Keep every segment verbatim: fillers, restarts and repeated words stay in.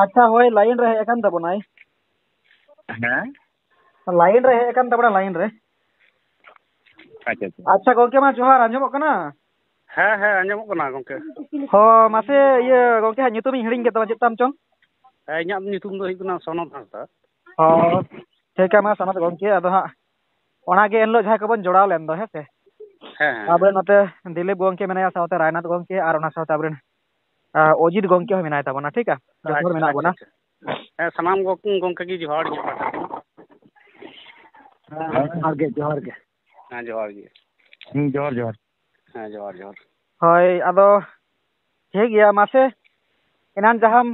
ᱟᱪᱪᱷᱟ, ᱦᱳᱭ, ᱞᱟᱭᱤᱱ ᱨᱮ ᱦᱮᱡ ᱟᱠᱟᱱ ᱛᱟᱵᱚᱱᱟᱭ᱾ ᱦᱮᱸ? ᱞᱟᱭᱤᱱ ᱨᱮ ᱦᱮᱡ ᱟᱠᱟᱱ ᱛᱟᱵᱚᱱᱟ, ᱞᱟᱭᱤᱱ ᱨᱮ᱾ ᱟᱪᱪᱷᱟ, ᱟᱪᱪᱷᱟ᱾ ᱟᱪᱪᱷᱟ, ᱜᱚᱝᱠᱮ ᱢᱟ ᱡᱚᱦᱟᱨ, ᱟᱸᱡᱚᱢᱚᱜ ᱠᱟᱱᱟ? ᱦᱮᱸ, ᱦᱮᱸ, ᱟᱸᱡᱚᱢᱚᱜ ᱠᱟᱱᱟ, ᱜᱚᱝᱠᱮ᱾ ᱦᱚᱸ, ᱢᱟᱥᱮ, ᱤᱭᱟᱹ, ᱜᱚᱝᱠᱮ ᱦᱟᱸᱜ ᱧᱩᱛᱩᱢᱤᱧ ᱦᱤᱲᱤᱧ ᱠᱮᱫ ᱛᱟᱢᱟ, ᱪᱮᱫ ᱛᱟᱢ ᱪᱚᱝ? ᱦᱮᱸ, ᱤᱧᱟᱹᱜ ᱧᱩᱛᱩᱢ ᱫᱚ ᱦᱩᱭᱩᱜ ᱠᱟᱱᱟ ᱥᱚᱱᱚᱛ ᱦᱟᱸᱥᱫᱟ᱾ ᱦᱚᱸ, ᱴᱷᱤᱠ ᱜᱮᱭᱟ, ᱢᱟ ᱥᱚᱱᱚᱛ ᱜᱚᱝᱠᱮ, ᱟᱫᱚ ᱦᱟᱸᱜ ᱚᱱᱟᱜᱮ ᱮᱱᱦᱤᱞᱳᱜ ᱡᱟᱦᱟᱸᱭ ᱠᱚᱵᱚᱱ ᱡᱚᱲᱟᱣ ᱞᱮᱱ ᱫᱚ, ᱦᱮᱸ ᱥᱮ? ᱦᱮᱸ, ᱦᱮᱸ, ᱟᱵᱚᱨᱮᱱ ᱦᱮᱸ᱾ ᱱᱚᱛᱮ ᱫᱤᱞᱤᱯ ᱜᱚᱝᱠᱮ ᱢᱮᱱᱟᱭᱟ, ᱥᱟᱶᱛᱮ ᱨᱟᱭᱱᱟᱛᱷ ᱜᱚᱝᱠᱮ, ᱟᱨ ᱚᱱᱟ ᱥᱟᱶᱛᱮ ᱟᱵᱚᱨᱮᱱ, ᱟ, ᱚᱡᱤᱛ ᱜᱚᱝᱠᱮ ᱦᱚᱸ ᱢᱮᱱᱟᱭ ᱛᱟᱵᱚᱱᱟ, ᱴᱷᱤᱠᱟ? ᱡᱚᱛᱚ ᱦᱚᱲ ᱟᱪᱪᱷᱟ, ᱢᱮᱱᱟᱜ ᱟᱪᱪᱷᱟ, ᱵᱚᱱᱟ᱾ ᱟᱪᱪᱷᱟ᱾ ᱦᱮᱸ, ᱥᱟᱱᱟᱢ ᱜᱚ-, ᱜᱚᱝᱠᱮ ᱜᱮ ᱡᱚᱦᱟᱨ ᱜᱮ ᱯᱟᱦᱴᱟ ᱠᱷᱚᱱ᱾ ᱦᱮᱸ, ᱡᱚᱦᱟᱨ ᱜᱮ, ᱡᱚᱦᱟᱨ ᱜᱮ᱾ ᱦᱮᱸ, ᱡᱚᱦᱟᱨ ᱜᱮ᱾ ᱦᱩᱸ, ᱡᱚᱦᱟᱨ, ᱡᱚᱦᱟᱨ᱾ ᱦᱮᱸ, ᱡᱚᱦᱟᱨ, ᱡᱚᱦᱟᱨ᱾ ᱦᱳᱭ, ᱟᱫᱚ ᱴᱷᱤᱠ ᱜᱮᱭᱟ, ᱢᱟᱥᱮ, ᱮᱱᱟᱱ ᱡᱟᱦᱟᱸᱢ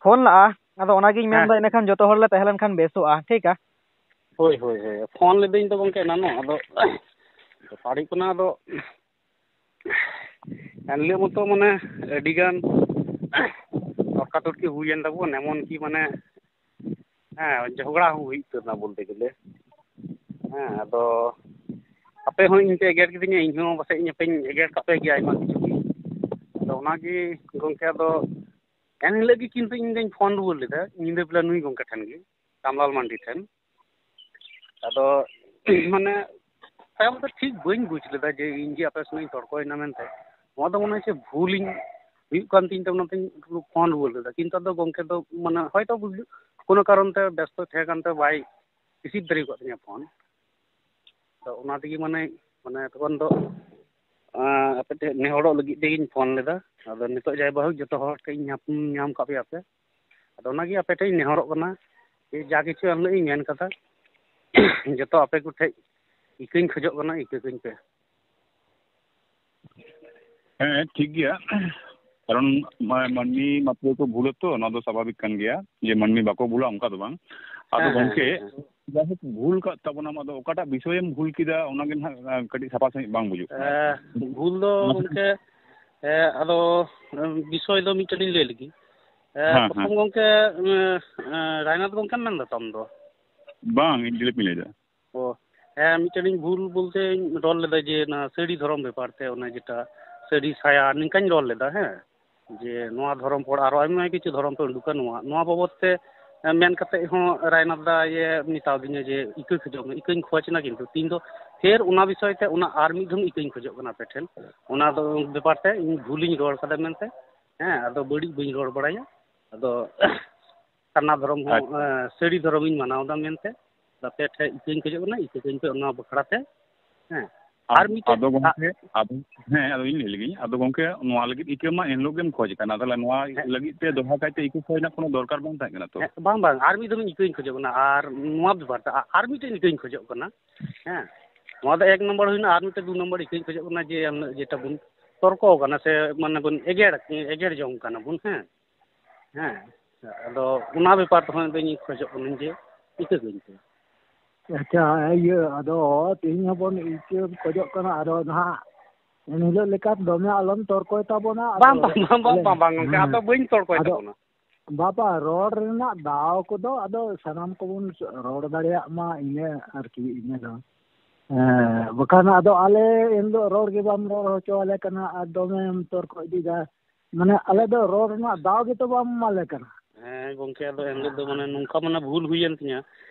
ᱯᱷᱳᱱ ᱞᱟᱜᱼᱟ, ᱟᱫᱚ ᱚᱱᱟᱜᱤᱧ ᱦᱮᱸ᱾ ᱢᱮᱱᱫᱟ, ᱤᱱᱟᱹᱠᱷᱟᱱ ᱡᱚᱛᱚ ᱦᱚᱲ ᱞᱮ ᱛᱟᱦᱮᱸ ᱞᱮᱱᱠᱷᱟᱱ ᱵᱮᱥᱚᱜᱼᱟ, ᱴᱷᱤᱠᱟ? ᱦᱳᱭ, ᱦᱳᱭ, ᱦᱳᱭ᱾ ᱯᱷᱳᱱ ᱞᱤᱫᱟᱹᱧ ᱛᱚ ᱜᱚᱝᱠᱮ ᱮᱱᱟᱱᱚᱜ, ᱟᱫᱚ ᱵᱮᱯᱟᱨ ᱦᱩᱭᱩᱜ ᱠᱟᱱᱟ, ᱟᱫᱚ ᱮᱱᱦᱤᱞᱳᱜ ᱢᱚᱛᱚ ᱢᱟᱱᱮ ᱟᱹᱰᱤᱜᱟᱱ ᱛᱚᱨᱠᱟᱛᱚᱨᱠᱤ ᱦᱩᱭᱮᱱ ᱛᱟᱵᱚᱱ, ᱮᱢᱚᱱ ᱠᱤ ᱢᱟᱱᱮ, ᱦᱮᱸ, ᱡᱷᱚᱜᱽᱲᱟ ᱦᱚᱸ ᱦᱩᱭ ᱩᱛᱟᱹᱨ ᱮᱱᱟ ᱵᱚᱞᱛᱮ ᱜᱮᱞᱮ᱾ ᱦᱮᱸ, ᱟᱫᱚ ᱟᱯᱮ ᱦᱚᱸ ᱤᱧ ᱯᱮ ᱮᱜᱮᱨ ᱠᱤᱫᱤᱧᱟ, ᱤᱧ ᱦᱚᱸ ᱯᱟᱥᱮᱡ ᱟᱯᱮᱧ ᱮᱜᱮᱨ ᱠᱟᱯᱮ ᱜᱮᱭᱟ ᱟᱭᱢᱟ ᱠᱤᱪᱷᱩ ᱜᱮ᱾ ᱟᱫᱚ ᱚᱱᱟᱜᱮ ᱜᱚᱝᱠᱮ, ᱟᱫᱚ ᱮᱱ ᱦᱤᱞᱳᱜ ᱜᱮ ᱠᱤᱱᱛᱩ ᱤᱧ ᱫᱚᱧ ᱯᱷᱳᱱ ᱨᱩᱣᱟᱹᱲ ᱞᱮᱫᱟ ᱧᱤᱫᱟᱹ ᱵᱮᱞᱟ ᱱᱩᱭ ᱜᱚᱝᱠᱮ ᱴᱷᱮᱱ ᱜᱮ, ᱨᱟᱢᱞᱟᱞ ᱢᱟᱱᱰᱤ ᱴᱷᱮᱱ᱾ ᱟᱫᱚ ᱢᱟᱱᱮ ᱛᱟᱭᱚᱢ ᱛᱮ ᱴᱷᱤᱠ ᱵᱟᱹᱧ ᱵᱩᱡᱽ ᱞᱮᱫᱟ ᱡᱮ ᱤᱧ ᱜᱮ ᱟᱯᱮ ᱥᱚᱸᱜᱮᱧ ᱛᱚᱨᱠᱚᱭᱮᱱᱟ ᱢᱮᱱᱛᱮ᱾ ᱱᱚᱣᱟ ᱫᱚ ᱢᱚᱱᱮ ᱦᱚᱪᱪᱷᱮ ᱵᱷᱩᱞᱤᱧ ᱦᱩᱭᱩᱜ ᱠᱟᱱ ᱛᱤᱧ ᱛᱮ ᱚᱱᱟᱛᱮᱧ ᱯᱷᱳᱱ ᱨᱩᱣᱟᱹᱲ ᱞᱮᱫᱟ, ᱠᱤᱱᱛᱩ ᱟᱫᱚ ᱜᱚᱝᱠᱮ ᱫᱚ ᱢᱟᱱᱮ ᱦᱚᱭᱛᱚ ᱵᱩᱡᱽ-, ᱠᱳᱱᱳ ᱠᱟᱨᱚᱱ ᱛᱮ ᱵᱮᱥᱛᱚ ᱛᱟᱦᱮᱸ ᱠᱟᱱᱛᱮ ᱵᱟᱭ receive ᱫᱟᱲᱮ ᱟᱠᱟᱫ ᱛᱤᱧᱟᱹ ᱯᱷᱳᱱ᱾ ᱟᱫᱚ ᱚᱱᱟ ᱛᱮᱜᱮ ᱢᱟᱱᱮ, ᱢᱟᱱᱮ ᱛᱚᱠᱷᱚᱱ ᱫᱚ, ᱟᱸ, ᱟᱯᱮ ᱴᱷᱮᱱ ᱱᱮᱦᱚᱨᱚᱜ ᱞᱟᱹᱜᱤᱫ ᱛᱮᱜᱤᱧ ᱯᱷᱳᱱ ᱞᱮᱫᱟ᱾ ᱟᱫᱚ ᱱᱤᱛᱚᱜ ᱡᱟᱭ ᱵᱟᱦᱳᱠ ᱡᱚᱛᱚ ᱦᱚᱲ ᱴᱷᱮᱱ ᱤᱧ ᱧᱟᱯᱟᱢ ᱧᱟᱢ ᱠᱟᱜ ᱯᱮᱭᱟ ᱯᱮ᱾ ᱟᱫᱚ ᱚᱱᱟᱜᱮ ᱟᱯᱮ ᱴᱷᱮᱱ ᱤᱧ ᱱᱮᱦᱚᱨᱚᱜ ᱠᱟᱱᱟ ᱡᱮ ᱡᱟ ᱠᱤᱪᱷᱩ ᱮᱱ ᱦᱤᱞᱳᱜ ᱤᱧ ᱢᱮᱱ ᱠᱟᱫᱟ, ᱡᱚᱛᱚ ᱟᱯᱮ ᱠᱚᱴᱷᱮᱱ ᱤᱠᱟᱹᱧ ᱠᱷᱚᱡᱚᱜ ᱠᱟᱱᱟ, ᱤᱠᱟᱹ ᱠᱟᱹᱧ ᱯᱮ᱾ ᱦᱮᱸ, ᱴᱷᱤᱠ ᱜᱮᱭᱟ᱾ ᱠᱟᱨᱚᱱ ᱢᱟ-, ᱢᱟᱹᱱᱢᱤ ᱢᱟᱛᱨᱚ ᱠᱚ ᱵᱷᱩᱞᱟ ᱛᱚ, ᱱᱚᱣᱟ ᱫᱚ ᱥᱟᱵᱷᱟᱵᱤᱠ ᱠᱟᱱ ᱜᱮᱭᱟ ᱡᱮ ᱢᱟᱹᱱᱢᱤ ᱵᱟᱠᱚ ᱵᱷᱩᱞᱟ, ᱚᱱᱠᱟ ᱫᱚ ᱵᱟᱝ᱾ ᱟᱫᱚ ᱦᱮᱸ, ᱦᱮᱸ, ᱜᱚᱝᱠᱮ, ᱦᱮᱸ, ᱦᱮᱸ᱾ ᱡᱟᱭᱦᱳᱠ, ᱵᱷᱩᱞ ᱠᱟᱜ ᱛᱟᱵᱚᱱᱟᱢ, ᱟᱫᱚ ᱚᱠᱟᱴᱟᱜ ᱵᱤᱥᱚᱭᱮᱢ ᱵᱷᱩᱞ ᱠᱮᱫᱟ, ᱚᱱᱟᱜᱮ ᱱᱟᱦᱟᱜ, ᱟᱸ, ᱠᱟᱹᱴᱤᱡ ᱥᱟᱯᱷᱟ ᱥᱟᱺᱦᱤᱡ ᱵᱟᱝ ᱵᱩᱡᱩᱜ ᱠᱟᱱᱟ᱾ ᱮ, ᱵᱷᱩᱞ ᱫᱚ ᱢᱟᱥᱮ᱾ ᱜᱚᱝᱠᱮ, ᱮ, ᱟᱫᱚ, ᱮ, ᱵᱤᱥᱚᱭ ᱫᱚ ᱢᱤᱫᱴᱮᱱ ᱤᱧ ᱞᱟᱹᱭ ᱞᱮᱜᱮ᱾ ᱮ, ᱦᱮᱸ, ᱯᱨᱚᱛᱷᱚᱢ ᱦᱮᱸ᱾ ᱜᱚᱝᱠᱮ, ᱮ, ᱮ, ᱨᱟᱭᱱᱟᱛᱷ ᱜᱚᱝᱠᱮᱢ ᱢᱮᱱ ᱫᱟ ᱛᱚ ᱟᱢ ᱫᱚ? ᱵᱟᱝ, ᱤᱧ ᱫᱤᱞᱤᱯ ᱤᱧ ᱞᱟᱹᱭ ᱫᱟ᱾ ᱚ, ᱦᱮᱸ, ᱢᱤᱫᱴᱮᱱ ᱤᱧ ᱵᱷᱩᱞ ᱵᱚᱞᱛᱮᱧ ᱨᱚᱲ ᱞᱮᱫᱟ ᱡᱮ ᱚᱱᱟ ᱥᱟᱹᱲᱤ ᱫᱷᱚᱨᱚᱢ ᱵᱮᱯᱟᱨ ᱛᱮ, ᱚᱱᱟ ᱡᱮᱴᱟ ᱥᱟᱹᱲᱤ ᱥᱟᱭᱟ ᱱᱤᱝᱠᱟᱧ ᱨᱚᱲ ᱞᱮᱫᱟ, ᱦᱮᱸ᱾ ᱡᱮ ᱱᱚᱣᱟ ᱫᱷᱚᱨᱚᱢ ᱯᱚᱲ ᱟᱨᱚ ᱟᱭᱢᱟ ᱠᱤᱪᱷᱩ ᱫᱷᱚᱨᱚᱢ ᱯᱮ ᱩᱰᱩᱠᱟ, ᱱᱚᱣᱟ ᱱᱚᱣᱟ ᱵᱟᱵᱚᱫ ᱛᱮ ᱢᱮᱱ ᱠᱟᱛᱮ ᱦᱚᱸ ᱨᱟᱭᱱᱟᱛᱷ ᱫᱟ ᱤᱭᱟᱹ ᱢᱮᱛᱟᱣ ᱫᱤᱧᱟ ᱡᱮ ᱤᱠᱟᱹ ᱠᱷᱚᱡᱚᱜ ᱢᱮ, ᱤᱠᱟᱹᱧ ᱠᱷᱚᱡᱽ ᱮᱱᱟ, ᱠᱤᱱᱛᱩ ᱛᱤᱦᱤᱧ ᱫᱚ ᱯᱷᱮᱨ ᱚᱱᱟ ᱵᱤᱥᱚᱭ ᱛᱮ ᱚᱱᱟ ᱟᱨ ᱢᱤᱫ ᱫᱷᱚᱢ ᱤᱠᱟᱹᱧ ᱠᱷᱚᱡᱚᱜ ᱠᱟᱱᱟ ᱟᱯᱮ ᱴᱷᱮᱱ᱾ ᱚᱱᱟ ᱫᱚ ᱵᱮᱯᱟᱨ ᱛᱮ ᱤᱧ ᱵᱷᱩᱞᱤᱧ ᱨᱚᱲ ᱠᱟᱫᱟ ᱢᱮᱱᱛᱮ, ᱦᱮᱸ, ᱟᱫᱚ ᱵᱟᱹᱲᱤᱡ ᱵᱟᱹᱧ ᱨᱚᱲ ᱵᱟᱲᱟᱭᱟ᱾ ᱟᱫᱚ ᱥᱟᱨᱱᱟ ᱫᱷᱚᱨᱚᱢ ᱦᱚᱸ, ᱟᱪᱪᱷᱟ᱾ ᱮᱸ, ᱥᱟᱹᱨᱤ ᱫᱷᱚᱨᱚᱢᱤᱧ ᱢᱟᱱᱟᱣ ᱮᱫᱟ ᱢᱮᱱᱛᱮ ᱟᱯᱮ ᱴᱷᱮᱱ ᱤᱠᱟᱹᱧ ᱠᱷᱚᱡᱚᱜ ᱠᱟᱱᱟ, ᱤᱠᱟᱹ ᱠᱟᱹᱧ ᱯᱮ ᱚᱱᱟ ᱵᱟᱠᱷᱨᱟ ᱛᱮ᱾ ᱦᱮᱸ, ᱟᱨ ᱟᱫᱚ, ᱢᱤᱫᱴᱮᱡ ᱟᱫᱚ ᱜᱚᱝᱠᱮ, ᱟᱫᱚ, ᱦᱮᱸ, ᱟᱫᱚ ᱤᱧ ᱞᱟᱹᱭ ᱞᱮᱜᱤᱧ᱾ ᱟᱫᱚ ᱜᱚᱝᱠᱮ, ᱱᱚᱣᱟ ᱞᱟᱹᱜᱤᱫ ᱤᱠᱟᱹ ᱢᱟ ᱮᱱᱦᱤᱞᱳᱜ ᱜᱮᱢ ᱠᱷᱚᱡᱽ ᱠᱟᱱᱟ, ᱛᱟᱦᱞᱮ ᱱᱚᱣᱟ ᱦᱮᱸ᱾ ᱞᱟᱹᱜᱤᱫ ᱛᱮ ᱫᱚᱦᱲᱟ ᱠᱟᱭᱛᱮ ᱤᱠᱟᱹ ᱠᱷᱚᱡᱽ ᱨᱮᱱᱟᱜ ᱠᱳᱱᱳ ᱫᱚᱨᱠᱟᱨ ᱵᱟᱝ ᱛᱟᱦᱮᱸ ᱠᱟᱱᱟ ᱛᱚ? ᱦᱮᱸ, ᱵᱟᱝ, ᱵᱟᱝ, ᱟᱨ ᱢᱤᱫ ᱫᱚᱢ ᱤᱠᱟᱹᱧ ᱠᱷᱚᱡᱚᱜ ᱠᱟᱱᱟ, ᱟᱨ ᱱᱚᱣᱟ ᱵᱮᱯᱟᱨ ᱛᱮ, ᱟ-, ᱟᱨ ᱢᱤᱫᱴᱮᱱ ᱤᱠᱟᱹᱧ ᱠᱷᱚᱡᱚᱜ ᱠᱟᱱᱟ᱾ ᱦᱮᱸ, ᱱᱚᱣᱟ ᱫᱚ ᱮᱠ ᱱᱚᱢᱵᱚᱨ ᱦᱩᱭᱱᱟ, ᱟᱨ ᱢᱤᱫᱴᱮᱱ ᱫᱩ ᱱᱚᱢᱵᱚᱨ ᱤᱠᱟᱹᱧ ᱠᱷᱚᱡᱚᱜ ᱠᱟᱱᱟ ᱡᱮ ᱟᱢ ᱡᱮᱴᱟ ᱵᱚᱱ ᱛᱚᱨᱠᱚ ᱠᱟᱱᱟ ᱥᱮ ᱢᱟᱱᱮ ᱵᱚᱱ ᱮᱜᱮᱨ, ᱮᱜᱮᱨ ᱡᱚᱝ ᱠᱟᱱᱟ ᱵᱚᱱ, ᱦᱮᱸ, ᱦᱮᱸ, ᱟᱫᱚ ᱚᱱᱟ ᱵᱮᱯᱟᱨ ᱛᱮᱦᱚᱸ ᱤᱧ ᱫᱚᱧ ᱠᱷᱚᱡᱚᱜ ᱠᱟᱹᱱᱟᱹᱧ ᱡᱮ ᱤᱠᱟᱹ ᱠᱟᱹᱧ ᱯᱮ᱾ ᱟᱪᱪᱷᱟ, ᱤᱭᱟᱹ, ᱟᱫᱚ ᱛᱮᱦᱮᱧ ᱦᱚᱸᱵᱚᱱ ᱤᱠᱟᱹ ᱠᱷᱚᱡᱚᱜ ᱠᱟᱱᱟ, ᱟᱫᱚ ᱱᱟᱦᱟᱜ ᱮᱱᱦᱤᱞᱳᱜ ᱞᱮᱠᱟ ᱫᱚᱢᱮ ᱟᱞᱚᱢ ᱛᱚᱨᱠᱚᱭ ᱛᱟᱵᱚᱱᱟ᱾ ᱟᱫᱚ ᱵᱟᱝ, ᱵᱟᱝ, ᱵᱟᱝ, ᱵᱟᱝ, ᱦᱮᱸ, ᱵᱟᱝ, ᱵᱟᱝ, ᱜᱚᱝᱠᱮ, ᱦᱮᱸ᱾ ᱟᱫᱚ ᱵᱟᱹᱧ ᱛᱚᱨᱠᱚᱭ ᱟᱫᱚ ᱛᱟᱵᱚᱱᱟ᱾ ᱵᱟᱵᱟ, ᱨᱚᱲ ᱨᱮᱱᱟᱜ ᱫᱟᱣ ᱠᱚᱫᱚ ᱟᱫᱚ ᱥᱟᱱᱟᱢ ᱠᱚᱵᱚᱱ ᱨᱚᱲ ᱫᱟᱲᱮᱭᱟᱜ ᱢᱟ, ᱤᱱᱟᱹ ᱟᱨᱠᱤ, ᱤᱱᱟᱹ ᱫᱚ᱾ ᱦᱮᱸ, ᱵᱟᱠᱷᱟᱱ ᱟᱫᱚ ᱟᱞᱮ ᱮᱱᱦᱤᱞᱳᱜ ᱨᱚᱲ ᱜᱮ ᱵᱟᱢ ᱨᱚᱲ ᱦᱚᱪᱚ ᱟᱞᱮ ᱠᱟᱱᱟ ᱟᱨ ᱫᱚᱢᱮᱢ ᱛᱚᱨᱠᱚ ᱤᱫᱤᱭᱮᱫᱟ᱾ ᱢᱟᱱᱮ ᱟᱞᱮ ᱫᱚ ᱨᱚᱲ ᱨᱮᱱᱟᱜ ᱫᱟᱣ ᱜᱮᱛᱚ ᱵᱟᱢ ᱮᱢᱟᱞᱮ ᱠᱟᱱᱟ᱾ ᱦᱮᱸ ᱜᱚᱝᱠᱮ, ᱟᱫᱚ ᱮᱱᱦᱤᱞᱳᱜ ᱫᱚ ᱢᱟᱱᱮ ᱱᱚᱝᱠᱟ ᱢᱟᱱᱮ ᱵᱷᱩᱞ ᱦᱩᱭᱮᱱ ᱛᱤᱧᱟᱹ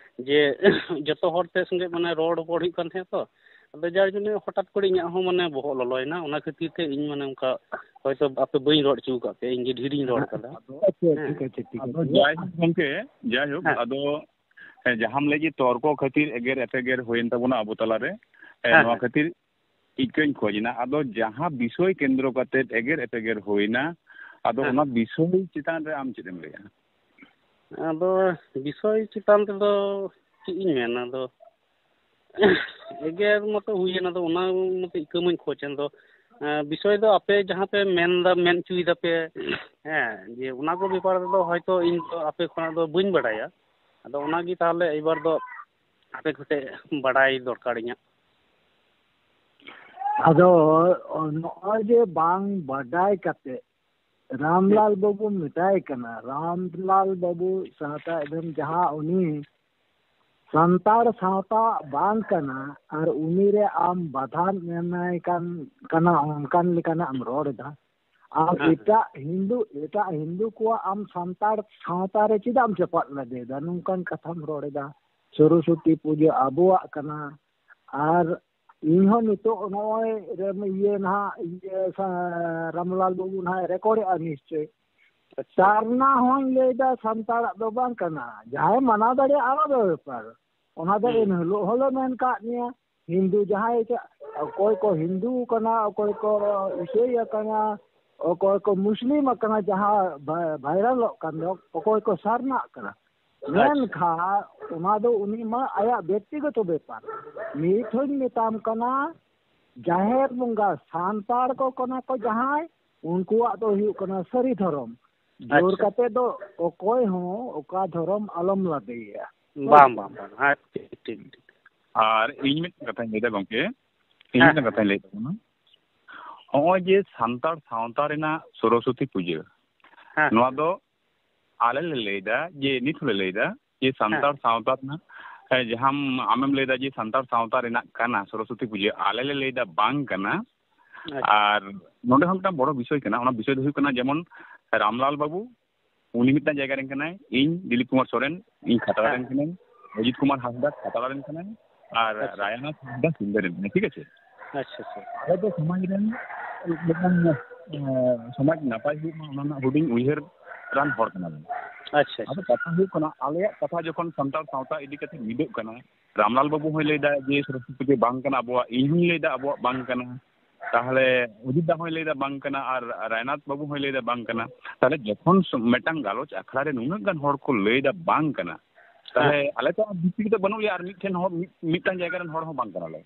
ᱡᱮ ᱡᱚᱛᱚ ᱦᱚᱲ ᱛᱮ ᱥᱚᱸᱜᱮ ᱢᱟᱱᱮ ᱨᱚᱲ ᱨᱚᱯᱚᱲ ᱦᱩᱭᱩᱜ ᱠᱟᱱ ᱛᱟᱦᱮᱸᱜ ᱛᱚ᱾ ᱟᱫᱚ ᱡᱟᱨ ᱡᱚᱱᱱᱮ ᱦᱚᱴᱟᱛ ᱠᱚᱨᱮ ᱤᱧᱟᱹᱜ ᱦᱚᱸ ᱢᱟᱱᱮ ᱵᱚᱦᱚᱜ ᱞᱚᱞᱚᱭᱮᱱᱟ, ᱚᱱᱟ ᱠᱷᱟᱹᱛᱤᱨ ᱛᱮ ᱤᱧ ᱢᱟᱱᱮ ᱚᱱᱠᱟ ᱦᱚᱭᱛᱳ ᱟᱯᱮ ᱵᱟᱹᱧ ᱨᱚᱲ ᱦᱚᱪᱚ ᱟᱠᱟᱫ ᱯᱮᱭᱟ, ᱤᱧ ᱜᱮ ᱰᱷᱮᱨᱤᱧ ᱨᱚᱲ ᱠᱟᱫᱟ᱾ ᱟᱪᱪᱷᱟ, ᱦᱮᱸ᱾ ᱴᱷᱤᱠ ᱟᱪᱷᱮ, ᱴᱷᱤᱠ ᱟᱫᱚ ᱟᱪᱷᱮ᱾ ᱡᱟᱭᱦᱳᱠ ᱜᱚᱝᱠᱮ, ᱡᱟᱭᱦᱳᱠ, ᱦᱮᱸ᱾ ᱟᱫᱚ, ᱦᱮᱸ, ᱡᱟᱦᱟᱸᱢ ᱞᱟᱹᱭ ᱡᱮ ᱛᱚᱨᱠᱚ ᱠᱷᱟᱹᱛᱤᱨ ᱮᱜᱮᱨ ᱮᱯᱮᱜᱮᱨ ᱦᱩᱭᱮᱱ ᱛᱟᱵᱚᱱᱟ ᱟᱵᱚ ᱛᱟᱞᱟᱨᱮ, ᱦᱮᱸ, ᱦᱮᱸ, ᱱᱚᱣᱟ ᱦᱮᱸ᱾ ᱠᱷᱟᱹᱛᱤᱨ ᱤᱠᱟᱹᱧ ᱠᱷᱚᱡᱽ ᱮᱱᱟ᱾ ᱟᱫᱚ ᱡᱟᱦᱟᱸ ᱵᱤᱥᱚᱭ ᱠᱮᱱᱫᱨᱚ ᱠᱟᱛᱮ ᱮᱜᱮᱨ ᱮᱯᱮᱜᱮᱨ ᱦᱩᱭᱱᱟ, ᱟᱫᱚ ᱦᱮᱸ᱾ ᱚᱱᱟ ᱵᱤᱥᱚᱭ ᱪᱮᱛᱟᱱ ᱨᱮ ᱟᱢ ᱪᱮᱫ ᱮᱢ ᱞᱟᱹᱭᱟ? ᱟᱫᱚ ᱵᱤᱥᱚᱭ ᱪᱮᱛᱟᱱ ᱨᱮᱫᱚ ᱪᱮᱫ ᱤᱧ ᱢᱮᱱᱟ, ᱟᱫᱚ ᱮᱜᱮᱨ ᱢᱟᱛᱚ ᱦᱩᱭᱮᱱ, ᱟᱫᱚ ᱚᱱᱟ ᱢᱟᱛᱚ ᱤᱠᱟᱹ ᱢᱟᱧ ᱠᱷᱚᱡᱽ ᱮᱱ ᱫᱚ᱾ ᱮᱸ, ᱵᱤᱥᱚᱭ ᱫᱚ ᱟᱯᱮ ᱡᱟᱦᱟᱸ ᱯᱮ ᱢᱮᱱ ᱫᱟ, ᱢᱮᱱ ᱦᱚᱪᱚᱭ ᱫᱟᱯᱮ, ᱦᱮᱸ, ᱡᱮ ᱚᱱᱟ ᱠᱚ ᱵᱮᱯᱟᱨ ᱨᱮᱫᱚ ᱦᱚᱭᱛᱳ ᱤᱧ ᱫᱚ ᱟᱯᱮ ᱠᱷᱚᱱᱟᱜ ᱫᱚ ᱵᱟᱹᱧ ᱵᱟᱰᱟᱭᱟ᱾ ᱟᱫᱚ ᱚᱱᱟᱜᱮ ᱛᱟᱦᱚᱞᱮ ᱮᱵᱟᱨ ᱫᱚ ᱟᱯᱮ ᱠᱚᱴᱷᱮᱡ ᱵᱟᱰᱟᱭ ᱫᱚᱨᱠᱟᱨ ᱤᱧᱟᱹᱜ᱾ ᱟᱫᱚ ᱱᱚᱜᱼᱚᱭ ᱡᱮ ᱵᱟᱝ ᱵᱟᱰᱟᱭ ᱠᱟᱛᱮ ᱨᱟᱢᱞᱟᱞ ᱵᱟᱹᱵᱩ ᱢᱮᱛᱟᱭ ᱠᱟᱱᱟ, ᱨᱟᱢᱞᱟᱞ ᱵᱟᱹᱵᱩ ᱥᱟᱶᱛᱟ ᱮᱵᱷᱮᱱ ᱡᱟᱦᱟᱸ ᱩᱱᱤ ᱥᱟᱱᱛᱟᱲ ᱥᱟᱶᱛᱟ ᱵᱟᱝ ᱠᱟᱱᱟ, ᱟᱨ ᱩᱱᱤ ᱨᱮ ᱟᱢ ᱵᱟᱫᱷᱟᱢ ᱮᱢᱟᱭ ᱠᱟᱱ, ᱠᱟᱱᱟ, ᱚᱱᱠᱟᱱ ᱞᱮᱠᱟᱱᱟᱜ ᱮᱢ ᱨᱚᱲ ᱮᱫᱟ᱾ ᱟᱢ ᱦᱮᱸ, ᱦᱮᱸ᱾ ᱮᱴᱟᱜ ᱦᱤᱱᱫᱩ, ᱮᱴᱟᱜ ᱦᱤᱱᱫᱩ ᱠᱚᱣᱟᱜ ᱟᱢ ᱥᱟᱱᱛᱟᱲ ᱥᱟᱶᱛᱟ ᱨᱮ ᱪᱮᱫᱟᱜ ᱮᱢ ᱪᱟᱯᱟᱫ ᱞᱟᱫᱮᱭᱮᱫᱟ? ᱱᱚᱝᱠᱟᱱ ᱠᱟᱛᱷᱟᱢ ᱨᱚᱲ ᱮᱫᱟ᱾ ᱥᱚᱨᱚᱥᱚᱛᱤ ᱯᱩᱡᱟᱹ ᱟᱵᱚᱣᱟᱜ ᱠᱟᱱᱟ, ᱟᱨ ᱤᱧ ᱦᱚᱸ ᱱᱤᱛᱚᱜ ᱱᱚᱜᱼᱚᱭ ᱨᱮ ᱤᱭᱟᱹ ᱱᱟᱦᱟᱜ, ᱤᱭᱟᱹ ᱥᱟ-, ᱨᱟᱢᱞᱟᱞ ᱵᱟᱹᱵᱩ ᱱᱟᱦᱟᱜ ᱨᱮᱠᱚᱨᱰᱮᱜᱼᱟ ᱱᱤᱥᱪᱚᱭ᱾ ᱟᱪᱪᱷᱟ᱾ ᱥᱟᱨᱱᱟ ᱦᱚᱸᱧ ᱞᱟᱹᱭᱫᱟ ᱥᱟᱱᱛᱟᱲᱟᱜ ᱫᱚ ᱵᱟᱝ ᱠᱟᱱᱟ, ᱡᱟᱦᱟᱸᱭ ᱢᱟᱱᱟᱣ ᱫᱟᱲᱮᱭᱟᱜᱼᱟ ᱟᱞᱟᱫᱟ ᱵᱮᱯᱟᱨ᱾ ᱚᱱᱟ ᱫᱚ ᱦᱩᱸ᱾ ᱮᱱ ᱦᱤᱞᱳᱜ ᱦᱚᱸᱞᱮ ᱢᱮᱱ ᱠᱟᱜ ᱢᱮᱭᱟ, ᱦᱤᱱᱫᱩ ᱡᱟᱦᱟᱸᱭ ᱪᱟ-, ᱚᱠᱚᱭ ᱠᱚ ᱦᱤᱱᱫᱩ ᱠᱟᱱᱟ, ᱚᱠᱚᱭ ᱠᱚ ᱤᱥᱟᱹᱭ ᱟᱠᱟᱱᱟ, ᱚᱠᱚᱭ ᱠᱚ ᱢᱩᱥᱞᱤᱢ ᱟᱠᱟᱱᱟ, ᱡᱟᱦᱟᱸ ᱵᱷᱟ-, ᱵᱷᱟᱭᱨᱟᱞᱚᱜ ᱠᱟᱱ ᱫᱚ, ᱚᱠᱚᱭ ᱠᱚ ᱥᱟᱨᱱᱟᱜ ᱠᱟᱱᱟ᱾ ᱟᱪᱪᱷᱟ᱾ ᱢᱮᱱᱠᱷᱟᱱ ᱚᱱᱟ ᱫᱚ ᱩᱱᱤ ᱢᱟ ᱟᱭᱟᱜ ᱵᱮᱠᱛᱤᱜᱚᱛᱚ ᱵᱮᱯᱟᱨ᱾ ᱱᱤᱛ ᱦᱚᱧ ᱢᱮᱛᱟᱢ ᱠᱟᱱᱟ, ᱡᱟᱦᱮᱨ ᱵᱚᱸᱜᱟ ᱥᱟᱱᱛᱟᱲ ᱠᱚ ᱠᱟᱱᱟ ᱠᱚ ᱡᱟᱦᱟᱸᱭ, ᱩᱱᱠᱩᱣᱟᱜ ᱫᱚ ᱦᱩᱭᱩᱜ ᱠᱟᱱᱟ ᱥᱟᱹᱨᱤ ᱫᱷᱚᱨᱚᱢ᱾ ᱡᱳᱨ ᱟᱪᱪᱷᱟ᱾ ᱠᱟᱛᱮ ᱫᱚ ᱚᱠᱚᱭ ᱦᱚᱸ ᱚᱠᱟ ᱫᱷᱚᱨᱚᱢ ᱟᱞᱚᱢ ᱞᱟᱫᱮᱭᱟ᱾ ᱵᱟᱝ, ᱵᱟᱝ, ᱵᱟᱝ᱾ ᱦᱮᱸ, ᱴᱷᱤᱠ, ᱴᱷᱤᱠ, ᱴᱷᱤᱠ᱾ ᱟᱨ ᱤᱧ ᱢᱤᱫᱴᱟᱝ ᱠᱟᱛᱷᱟᱧ ᱞᱟᱹᱭᱫᱟ ᱜᱚᱢᱠᱮ, ᱤᱧ ᱦᱮᱸ, ᱢᱤᱫᱴᱟᱝ ᱦᱮᱸ᱾ ᱠᱟᱛᱷᱟᱧ ᱞᱟᱹᱭ ᱛᱟᱵᱚᱱᱟ᱾ ᱦᱚᱸᱜᱼᱚᱭ ᱡᱮ ᱥᱟᱱᱛᱟᱲ ᱥᱟᱶᱛᱟ ᱨᱮᱱᱟᱜ ᱥᱚᱨᱚᱥᱚᱛᱤ ᱯᱩᱡᱟᱹ, ᱦᱮᱸ᱾ ᱱᱚᱣᱟ ᱫᱚ ᱟᱞᱮ ᱞᱮ ᱞᱟᱹᱭᱫᱟ ᱡᱮ, ᱱᱤᱛ ᱦᱚᱸᱞᱮ ᱞᱟᱹᱭᱫᱟ ᱡᱮ, ᱦᱮᱸ᱾ ᱥᱟᱱᱛᱟᱲ ᱥᱟᱶᱛᱟ ᱨᱮᱱᱟᱜ, ᱮ, ᱡᱟᱦᱟᱸ ᱟᱢᱮᱢ ᱞᱟᱹᱭᱫᱟ ᱡᱮ ᱥᱟᱱᱛᱟᱲ ᱥᱟᱶᱛᱟ ᱨᱮᱱᱟᱜ ᱠᱟᱱᱟ ᱥᱚᱨᱚᱥᱚᱛᱤ ᱯᱩᱡᱟᱹ, ᱟᱞᱮ ᱞᱮ ᱞᱟᱹᱭᱫᱟ ᱵᱟᱝ ᱠᱟᱱᱟ᱾ ᱟᱪᱪᱷᱟ᱾ ᱟᱨ ᱱᱚᱰᱮ ᱦᱚᱸ ᱢᱤᱫᱴᱟᱝ ᱵᱚᱲᱚ ᱵᱤᱥᱚᱭ ᱠᱟᱱᱟ, ᱚᱱᱟ ᱵᱤᱥᱚᱭ ᱫᱚ ᱦᱩᱭᱩᱜ ᱠᱟᱱᱟ, ᱡᱮᱢᱚᱱ ᱨᱟᱢᱞᱟᱞ ᱵᱟᱹᱵᱩ, ᱩᱱᱤ ᱢᱤᱫᱴᱟᱝ ᱡᱟᱭᱜᱟ ᱨᱮᱱ ᱠᱟᱱᱟᱭ, ᱤᱧ ᱫᱤᱞᱤᱯ ᱠᱩᱢᱟᱨ ᱥᱚᱨᱮᱱ, ᱤᱧ ᱠᱷᱟᱛᱲᱟ ᱦᱮᱸ᱾ ᱨᱮᱱ ᱠᱟᱹᱱᱟᱹᱧ, ᱚᱡᱤᱛ ᱠᱩᱢᱟᱨ ᱦᱟᱸᱥᱫᱟ ᱠᱷᱟᱛᱲᱟ ᱨᱮᱱ ᱠᱟᱱᱟᱭ, ᱟᱨ ᱟᱪᱪᱷᱟ᱾ ᱨᱟᱭᱟᱱᱟ ᱦᱟᱸᱥᱫᱟ ᱥᱤᱞᱫᱟᱹ ᱨᱮᱱ ᱠᱟᱱᱟᱭ, ᱴᱷᱤᱠ ᱟᱪᱷᱮ? ᱟᱪᱪᱷᱟ, ᱟᱪᱪᱷᱟ᱾ ᱟᱞᱮ ᱫᱚ ᱥᱚᱢᱟᱡᱽ ᱨᱮᱱ ᱢᱤᱫᱴᱟᱝ, ᱮ, ᱥᱚᱢᱟᱡᱽ ᱱᱟᱯᱟᱭ ᱦᱩᱭᱩᱜ ᱢᱟ, ᱚᱱᱟ ᱨᱮᱱᱟᱜ ᱦᱩᱰᱤᱧ ᱩᱭᱦᱟᱹᱨ ᱨᱟᱱ ᱦᱚᱲ ᱠᱟᱱᱟᱞᱮ᱾ ᱟᱪᱪᱷᱟ, ᱟᱪᱪᱷᱟ᱾ ᱟᱫᱚ ᱠᱟᱛᱷᱟ ᱦᱩᱭᱩᱜ ᱠᱟᱱᱟ, ᱟᱞᱮᱭᱟᱜ ᱠᱟᱛᱷᱟ ᱡᱚᱠᱷᱚᱱ ᱥᱟᱱᱛᱟᱲ ᱥᱟᱶᱛᱟ ᱤᱫᱤ ᱠᱟᱛᱮ ᱢᱤᱫᱚᱜ ᱠᱟᱱᱟ, ᱨᱟᱢᱞᱟᱞ ᱵᱟᱹᱵᱩ ᱦᱚᱸᱭ ᱞᱟᱹᱭᱫᱟ ᱡᱮ ᱥᱚᱨᱚᱥᱚᱛᱤ ᱯᱩᱡᱟᱹ ᱵᱟᱝ ᱠᱟᱱᱟ ᱟᱵᱚᱣᱟᱜ, ᱤᱧ ᱦᱚᱸᱧ ᱞᱟᱹᱭᱫᱟ ᱟᱵᱚᱣᱟᱜ ᱵᱟᱝ ᱠᱟᱱᱟ, ᱛᱟᱦᱚᱞᱮ ᱚᱡᱤᱛ ᱫᱟ ᱦᱚᱸᱭ ᱞᱟᱹᱭᱫᱟ ᱵᱟᱝ ᱠᱟᱱᱟ, ᱟᱨ ᱨᱟᱭᱱᱟᱛᱷ ᱵᱟᱹᱵᱩ ᱦᱚᱸᱭ ᱞᱟᱹᱭᱫᱟ ᱵᱟᱝ ᱠᱟᱱᱟ᱾ ᱛᱟᱦᱚᱞᱮ ᱡᱚᱠᱷᱚᱱ ᱥᱚ-, ᱢᱤᱫᱴᱟᱝ ᱜᱟᱞᱚᱪ ᱟᱠᱷᱲᱟ ᱨᱮ ᱱᱩᱱᱟᱹᱜ ᱜᱟᱱ ᱦᱚᱲ ᱠᱚ ᱞᱟᱹᱭᱫᱟ ᱵᱟᱝ ᱠᱟᱱᱟ, ᱛᱟᱦᱚᱞᱮ ᱦᱮᱸ᱾ ᱟᱞᱮ ᱛᱚ ᱵᱷᱤᱛᱤᱨ ᱨᱮᱫᱚ ᱵᱟᱹᱱᱩᱜ ᱞᱮᱭᱟ, ᱟᱨ ᱢᱤᱫᱴᱷᱮᱱ ᱦᱚᱲ, ᱢᱤᱫ, ᱢᱤᱫᱴᱟᱝ ᱡᱟᱭᱜᱟ ᱨᱮᱱ ᱦᱚᱲ ᱦᱚᱸ ᱵᱟᱝ ᱠᱟᱱᱟᱞᱮ᱾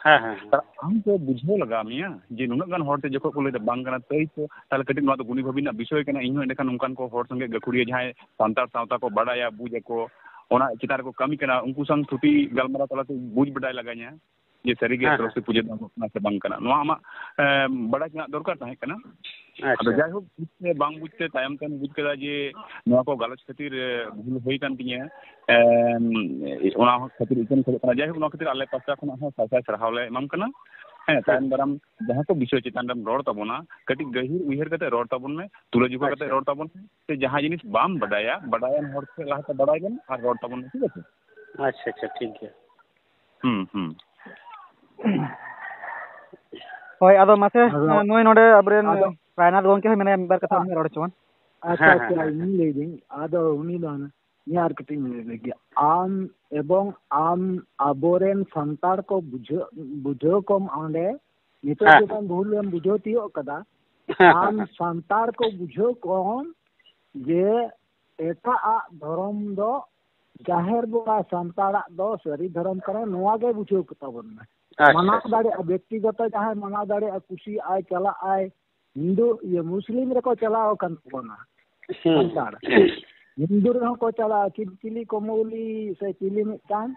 ᱦᱮᱸ, ᱦᱮᱸ, ᱦᱮᱸ᱾ ᱛᱟᱦᱚᱞᱮ ᱟᱢ ᱛᱚ ᱵᱩᱡᱷᱟᱹᱣ ᱞᱟᱜᱟᱣ ᱢᱮᱭᱟ ᱡᱮ ᱱᱩᱱᱟᱹᱜ ᱜᱟᱱ ᱦᱚᱲ ᱛᱮ ᱡᱚᱠᱷᱚᱱ ᱠᱚ ᱞᱟᱹᱭᱫᱟ ᱵᱟᱝ ᱠᱟᱱᱟ, ᱛᱟᱹᱭ ᱛᱚ ᱛᱟᱦᱚᱞᱮ ᱠᱟᱹᱴᱤᱡ ᱱᱚᱣᱟ ᱫᱚ ᱜᱩᱱᱤ ᱵᱷᱟᱹᱵᱤ ᱨᱮᱱᱟᱜ ᱵᱤᱥᱚᱭ ᱠᱟᱱᱟ᱾ ᱤᱧ ᱦᱚᱸ ᱮᱸᱰᱮᱠᱷᱟᱱ ᱚᱱᱠᱟᱱ ᱠᱚ ᱦᱚᱲ ᱥᱚᱸᱜᱮ ᱜᱟᱹᱠᱷᱩᱲᱤᱭᱟᱹ, ᱡᱟᱦᱟᱸᱭ ᱥᱟᱱᱛᱟᱲ ᱥᱟᱶᱛᱟ ᱠᱚ ᱵᱟᱰᱟᱭᱟ, ᱵᱩᱡᱽ ᱟᱠᱚ, ᱚᱱᱟ ᱪᱮᱛᱟᱱ ᱨᱮᱠᱚ ᱠᱟᱹᱢᱤ ᱠᱟᱱᱟ, ᱩᱱᱠᱩ ᱥᱟᱶ ᱛᱷᱩᱛᱤ ᱜᱟᱞᱢᱟᱨᱟᱣ ᱛᱟᱞᱟᱛᱮ ᱵᱩᱡᱽ ᱵᱟᱰᱟᱭ ᱞᱟᱜᱟᱧᱟ ᱡᱮ ᱥᱟᱹᱨᱤᱜᱮ ᱦᱮᱸ, ᱦᱮᱸ᱾ ᱥᱚᱨᱚᱥᱚᱛᱤ ᱯᱩᱡᱟᱹ ᱫᱚ ᱦᱩᱭᱩᱜ ᱠᱟᱱᱟ ᱥᱮ ᱵᱟᱝ ᱠᱟᱱᱟ᱾ ᱱᱚᱣᱟ ᱟᱢᱟᱜ, ᱮ, ᱵᱟᱰᱟᱭ ᱨᱮᱱᱟᱜ ᱫᱚᱨᱠᱟᱨ ᱛᱟᱦᱮᱸ ᱠᱟᱱᱟ᱾ ᱟᱫᱚ ᱟᱪᱪᱷᱟ᱾ ᱡᱟᱭᱦᱳᱠ, ᱵᱩᱡᱽ ᱥᱮ ᱵᱟᱝ ᱵᱩᱡᱽ ᱛᱮ ᱛᱟᱭᱚᱢ ᱛᱮᱢ ᱵᱩᱡᱽ ᱠᱮᱫᱟ ᱡᱮ ᱱᱚᱣᱟ ᱠᱚ ᱜᱟᱞᱚᱪ ᱠᱷᱟᱹᱛᱤᱨ, ᱮ, ᱵᱷᱩᱞ ᱦᱩᱭ ᱠᱟᱱ ᱛᱤᱧᱟᱹ, ᱮᱢ, ᱚᱱᱟ ᱦᱚᱸ ᱠᱷᱟᱹᱛᱤᱨ ᱤᱠᱟᱹᱧ ᱠᱷᱚᱡᱚᱜ ᱠᱟᱱᱟ᱾ ᱡᱟᱭᱦᱳᱠ, ᱱᱚᱣᱟ ᱠᱷᱟᱹᱛᱤᱨ ᱟᱞᱮ ᱯᱟᱥᱴᱟ ᱠᱷᱚᱱᱟᱜ ᱦᱚᱸ ᱥᱟᱭ ᱥᱟᱭ ᱥᱟᱨᱦᱟᱣ ᱞᱮ ᱮᱢᱟᱢ ᱠᱟᱱᱟ᱾ ᱦᱮᱸ, ᱛᱟᱭᱚᱢ ᱫᱟᱨᱟᱢ ᱡᱟᱦᱟᱸ ᱠᱚ ᱵᱤᱥᱚᱭ ᱪᱮᱛᱟᱱ ᱨᱮᱢ ᱨᱚᱲ ᱛᱟᱵᱚᱱᱟ, ᱠᱟᱹᱴᱤᱡ ᱜᱟᱹᱦᱤᱨ ᱩᱭᱦᱟᱹᱨ ᱠᱟᱛᱮ ᱨᱚᱲ ᱛᱟᱵᱚᱱ ᱢᱮ, ᱛᱩᱞᱟᱹ ᱡᱚᱠᱷᱟ ᱠᱟᱛᱮ ᱟᱪᱪᱷᱟ᱾ ᱨᱚᱲ ᱛᱟᱵᱚᱱ ᱢᱮ᱾ ᱥᱮ ᱡᱟᱦᱟᱸ ᱡᱤᱱᱤᱥ ᱵᱟᱢ ᱵᱟᱰᱟᱭᱟ, ᱵᱟᱰᱟᱭᱟᱱ ᱦᱚᱲ ᱴᱷᱮᱱ ᱞᱟᱦᱟᱛᱮ ᱵᱟᱰᱟᱭ ᱞᱮᱢ ᱟᱨ ᱨᱚᱲ ᱛᱟᱵᱚᱱ ᱢᱮ, ᱴᱷᱤᱠ ᱟᱪᱷᱮ? ᱟᱪᱪᱷᱟ, ᱟᱪᱪᱷᱟ, ᱴᱷᱤᱠ ᱜᱮᱭᱟ᱾ ᱦᱩᱸ, ᱦᱩᱸ᱾ ᱦᱳᱭ, ᱟᱫᱚ ᱢᱟᱥᱮ, ᱟᱫᱚ, ᱱᱩᱭ ᱱᱚᱰᱮ ᱟᱵᱚᱨᱮᱱ ᱟᱫᱚ, ᱨᱟᱭᱱᱟᱛᱷ ᱜᱚᱢᱠᱮ ᱦᱚᱸ ᱢᱮᱱᱟᱭᱟ, ᱢᱤᱫ ᱵᱟᱨ ᱠᱟᱛᱷᱟ ᱟᱪᱪᱷᱟ᱾ ᱩᱱᱤ ᱦᱚᱸ ᱨᱚᱲ ᱦᱚᱪᱚᱣᱟᱱ᱾ ᱟᱪᱪᱷᱟ, ᱦᱮᱸ, ᱟᱪᱪᱷᱟ, ᱦᱮᱸ, ᱦᱮᱸ, ᱤᱧ ᱦᱮᱸ᱾ ᱞᱟᱹᱭᱫᱟᱹᱧ, ᱟᱫᱚ ᱩᱱᱤ ᱫᱚ ᱤᱧ ᱟᱨ ᱠᱟᱹᱴᱤᱡ ᱤᱧ ᱞᱟᱹᱭ ᱞᱮᱜᱮ᱾ ᱟᱢ ᱮᱵᱚᱝ ᱟᱢ ᱟᱵᱚᱨᱮᱱ ᱥᱟᱱᱛᱟᱲ ᱠᱚ ᱵᱩᱡᱷᱟᱹᱣ, ᱵᱩᱡᱷᱟᱹᱣ ᱠᱚᱢ ᱚᱸᱰᱮ, ᱱᱤᱛᱚᱜ ᱦᱮᱸ, ᱡᱮᱢᱚᱱ ᱵᱷᱩᱞ ᱮᱢ ᱵᱩᱡᱷᱟᱹᱣ ᱛᱤᱭᱳᱜ ᱠᱟᱫᱟ, ᱦᱮᱸ, ᱦᱮᱸ, ᱟᱢ ᱦᱮᱸ᱾ ᱥᱟᱱᱛᱟᱲ ᱠᱚ ᱵᱩᱡᱷᱟᱹᱣ ᱠᱚᱢ ᱡᱮ ᱮᱴᱟᱜ ᱟᱜ ᱫᱷᱚᱨᱚᱢ ᱫᱚ ᱡᱟᱦᱮᱨ ᱵᱚᱸᱜᱟ ᱥᱟᱱᱛᱟᱲᱟᱜ ᱫᱚ ᱥᱟᱹᱨᱤ ᱫᱷᱚᱨᱚᱢ ᱠᱟᱱᱟ, ᱱᱚᱣᱟ ᱜᱮ ᱵᱩᱡᱷᱟᱹᱣ ᱠᱚ ᱛᱟᱵᱚᱱ ᱢᱮ᱾ ᱟᱪᱪᱷᱟ, ᱢᱟᱱᱟᱣ ᱟᱪᱪᱷᱟ᱾ ᱫᱟᱲᱮᱭᱟᱜᱼᱟ, ᱵᱮᱠᱛᱤᱜᱚᱛᱚ ᱡᱟᱦᱟᱸᱭ ᱢᱟᱱᱟᱣ ᱫᱟᱲᱮᱭᱟᱜᱼᱟ, ᱠᱩᱥᱤᱭᱟᱜᱼᱟᱭ, ᱪᱟᱞᱟᱜᱼᱟᱭ, ᱦᱤᱱᱫᱩ, ᱤᱭᱟᱹ, ᱢᱩᱥᱞᱤᱢ ᱨᱮᱠᱚ ᱪᱟᱞᱟᱣ ᱟᱠᱟᱱ ᱛᱟᱵᱚᱱᱟ ᱦᱩᱸ᱾ ᱥᱟᱱᱛᱟᱲ᱾ ᱦᱤᱱᱫᱩ ᱨᱮᱦᱚᱸ ᱠᱚ ᱪᱟᱞᱟᱜᱼᱟ, ᱪᱤᱞ-, ᱪᱤᱞᱤ ᱠᱚ ᱢᱚᱣᱞᱤ ᱥᱮ ᱪᱤᱞᱤ ᱢᱤᱫᱴᱟᱝ᱾